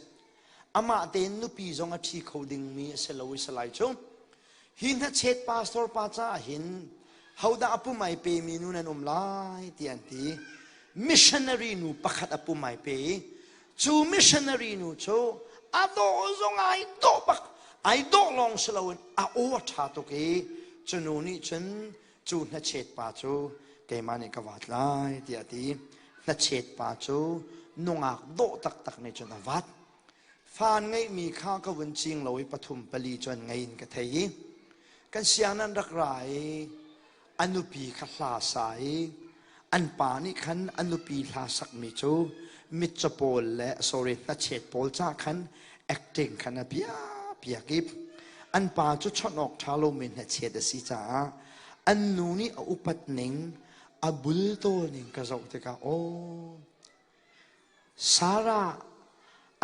S1: Amah tein nupi zong a ṭhi kho dingmi a si lo i salai cu. Hi hnachet pastor pa caah hin hodah a pum ai pemi nu nan um lai ti an ti. Missionary nu pakhat a pum ai pe i cu missionary nu cu a dawh zong ai dawh bak ai dawh lawng si loin a aw a ṭha tuk i cu nu nih cun. Cu hnachet pa cu keimah nih ka vat lai tiah a ti. Hnachet pa cu nungak dawh taktak nih cun a vat. Fa an ngeihmi kha ka vun cing lo i pathum pali cu an ngei in ka thei i kan siang nan rak ra i a nupi kha hla sa i an pa nih khan a nupi hla sakmi cu mitcaw pawl le sorry hnachet pawl ca khan acting khan a bia piak i an pa cu chawnh awk ṭha lomi hnachet a si caah an nu nih a upat ning a bultawl ning ka zoh tikah aw Sarah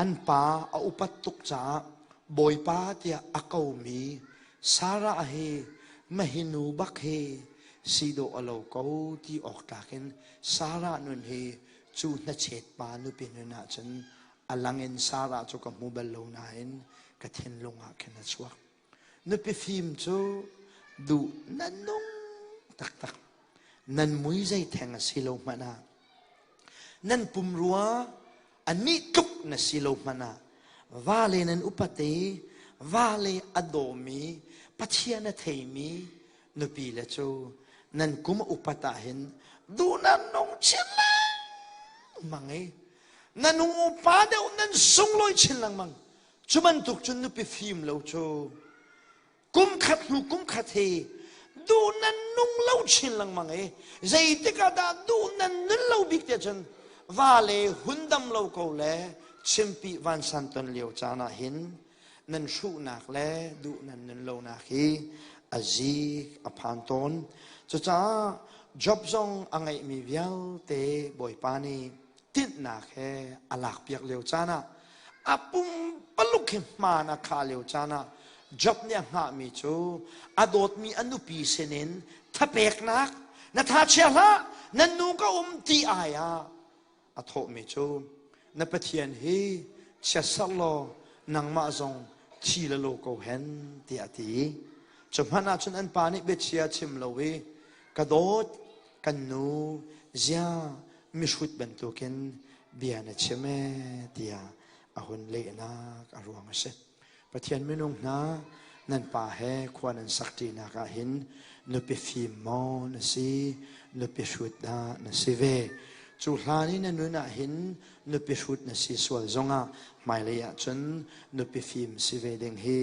S1: an pa a upat tuk caah Bawipa tiah a komi Sarah hi mahinu bak hi si dawh a lo ko ti awk tlak in Sarah nun hi cu hnachet pa nupi nun ahcun a lang in Sarah cu ka hmu bal lo nain ka thinlung ah khin a chuak. Nupi fim cu duh nan nung taktak. Nan mui zei theng a si lo hmanh ah Nan pumrua a nih tluk na si lo hmanh ah vale nan upate vale a dawmi Pathian a theimi nupi le cu nan kum a upat ah hin duh nan nung chin lengmang i na nung upa deuh nan sunglawi chin lengmang. Cu bantuk cun nupi fim lo cu Kum khat hnu kum khat hi duh nan nung lo chin lengmang i zeitik ah dah duh nan nun lo bik tiah cun va le hun dam lo ko le chimpi vansan ton lio caan ah hin nan hruhnak le duh nan nun lonak hi a zik a phan tawn. Cucaah Job zong a ngeihmi vialte Bawipa nih tinhnak he a lakpiak lio caan ah a pumpaluk hi hmaan a khah lio caan ah Job nih a hngahmi cu a dawtmi a nupi sinin thapeknak na tha chia hlah nan nu ka um ti ai ah a thawhmi cu na Pathian hi chiatserh law nangmah zong thi le lo ko hen tiah a ti. Cu hmanh ah cun an pa nih biachia chim lo i ka dawt kan nu zia mihrut bantukin bia na chim ee tiah a hun lehnak a ruang a si. Pathian minung hna nan pa he khua nan sakṭinak ah hin nupi fim maw na si, nupi hrut dah na si ve. Cu hlan i na nun ah hin nupi hrut na si sual zongah hmailei ah cun nupi fim si ve ding hi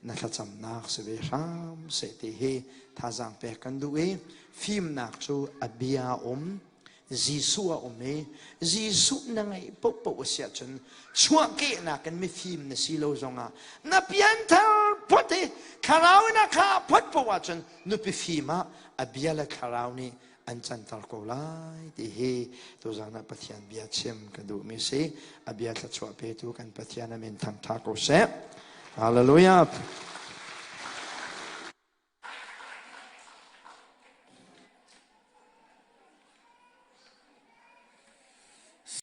S1: na thlacamnak si ve hram seh ti hi thazaang pek kan duh i fimnak cu a bia um Jesuh a um i Jesuh na ngeih paohpaoh a si ahcun chuahkehnak in mifim na si lo zongah na pianthar phot i thlarau in a khah phot paoh ahcun nupi fim ah a bia le thlarau nih an canter ko lai ti hi tuzan ah Pathian bia chim ka duhmi si. A bia thluachuah petu kan Pathian a min thangṭha ko seh. Hallelujah.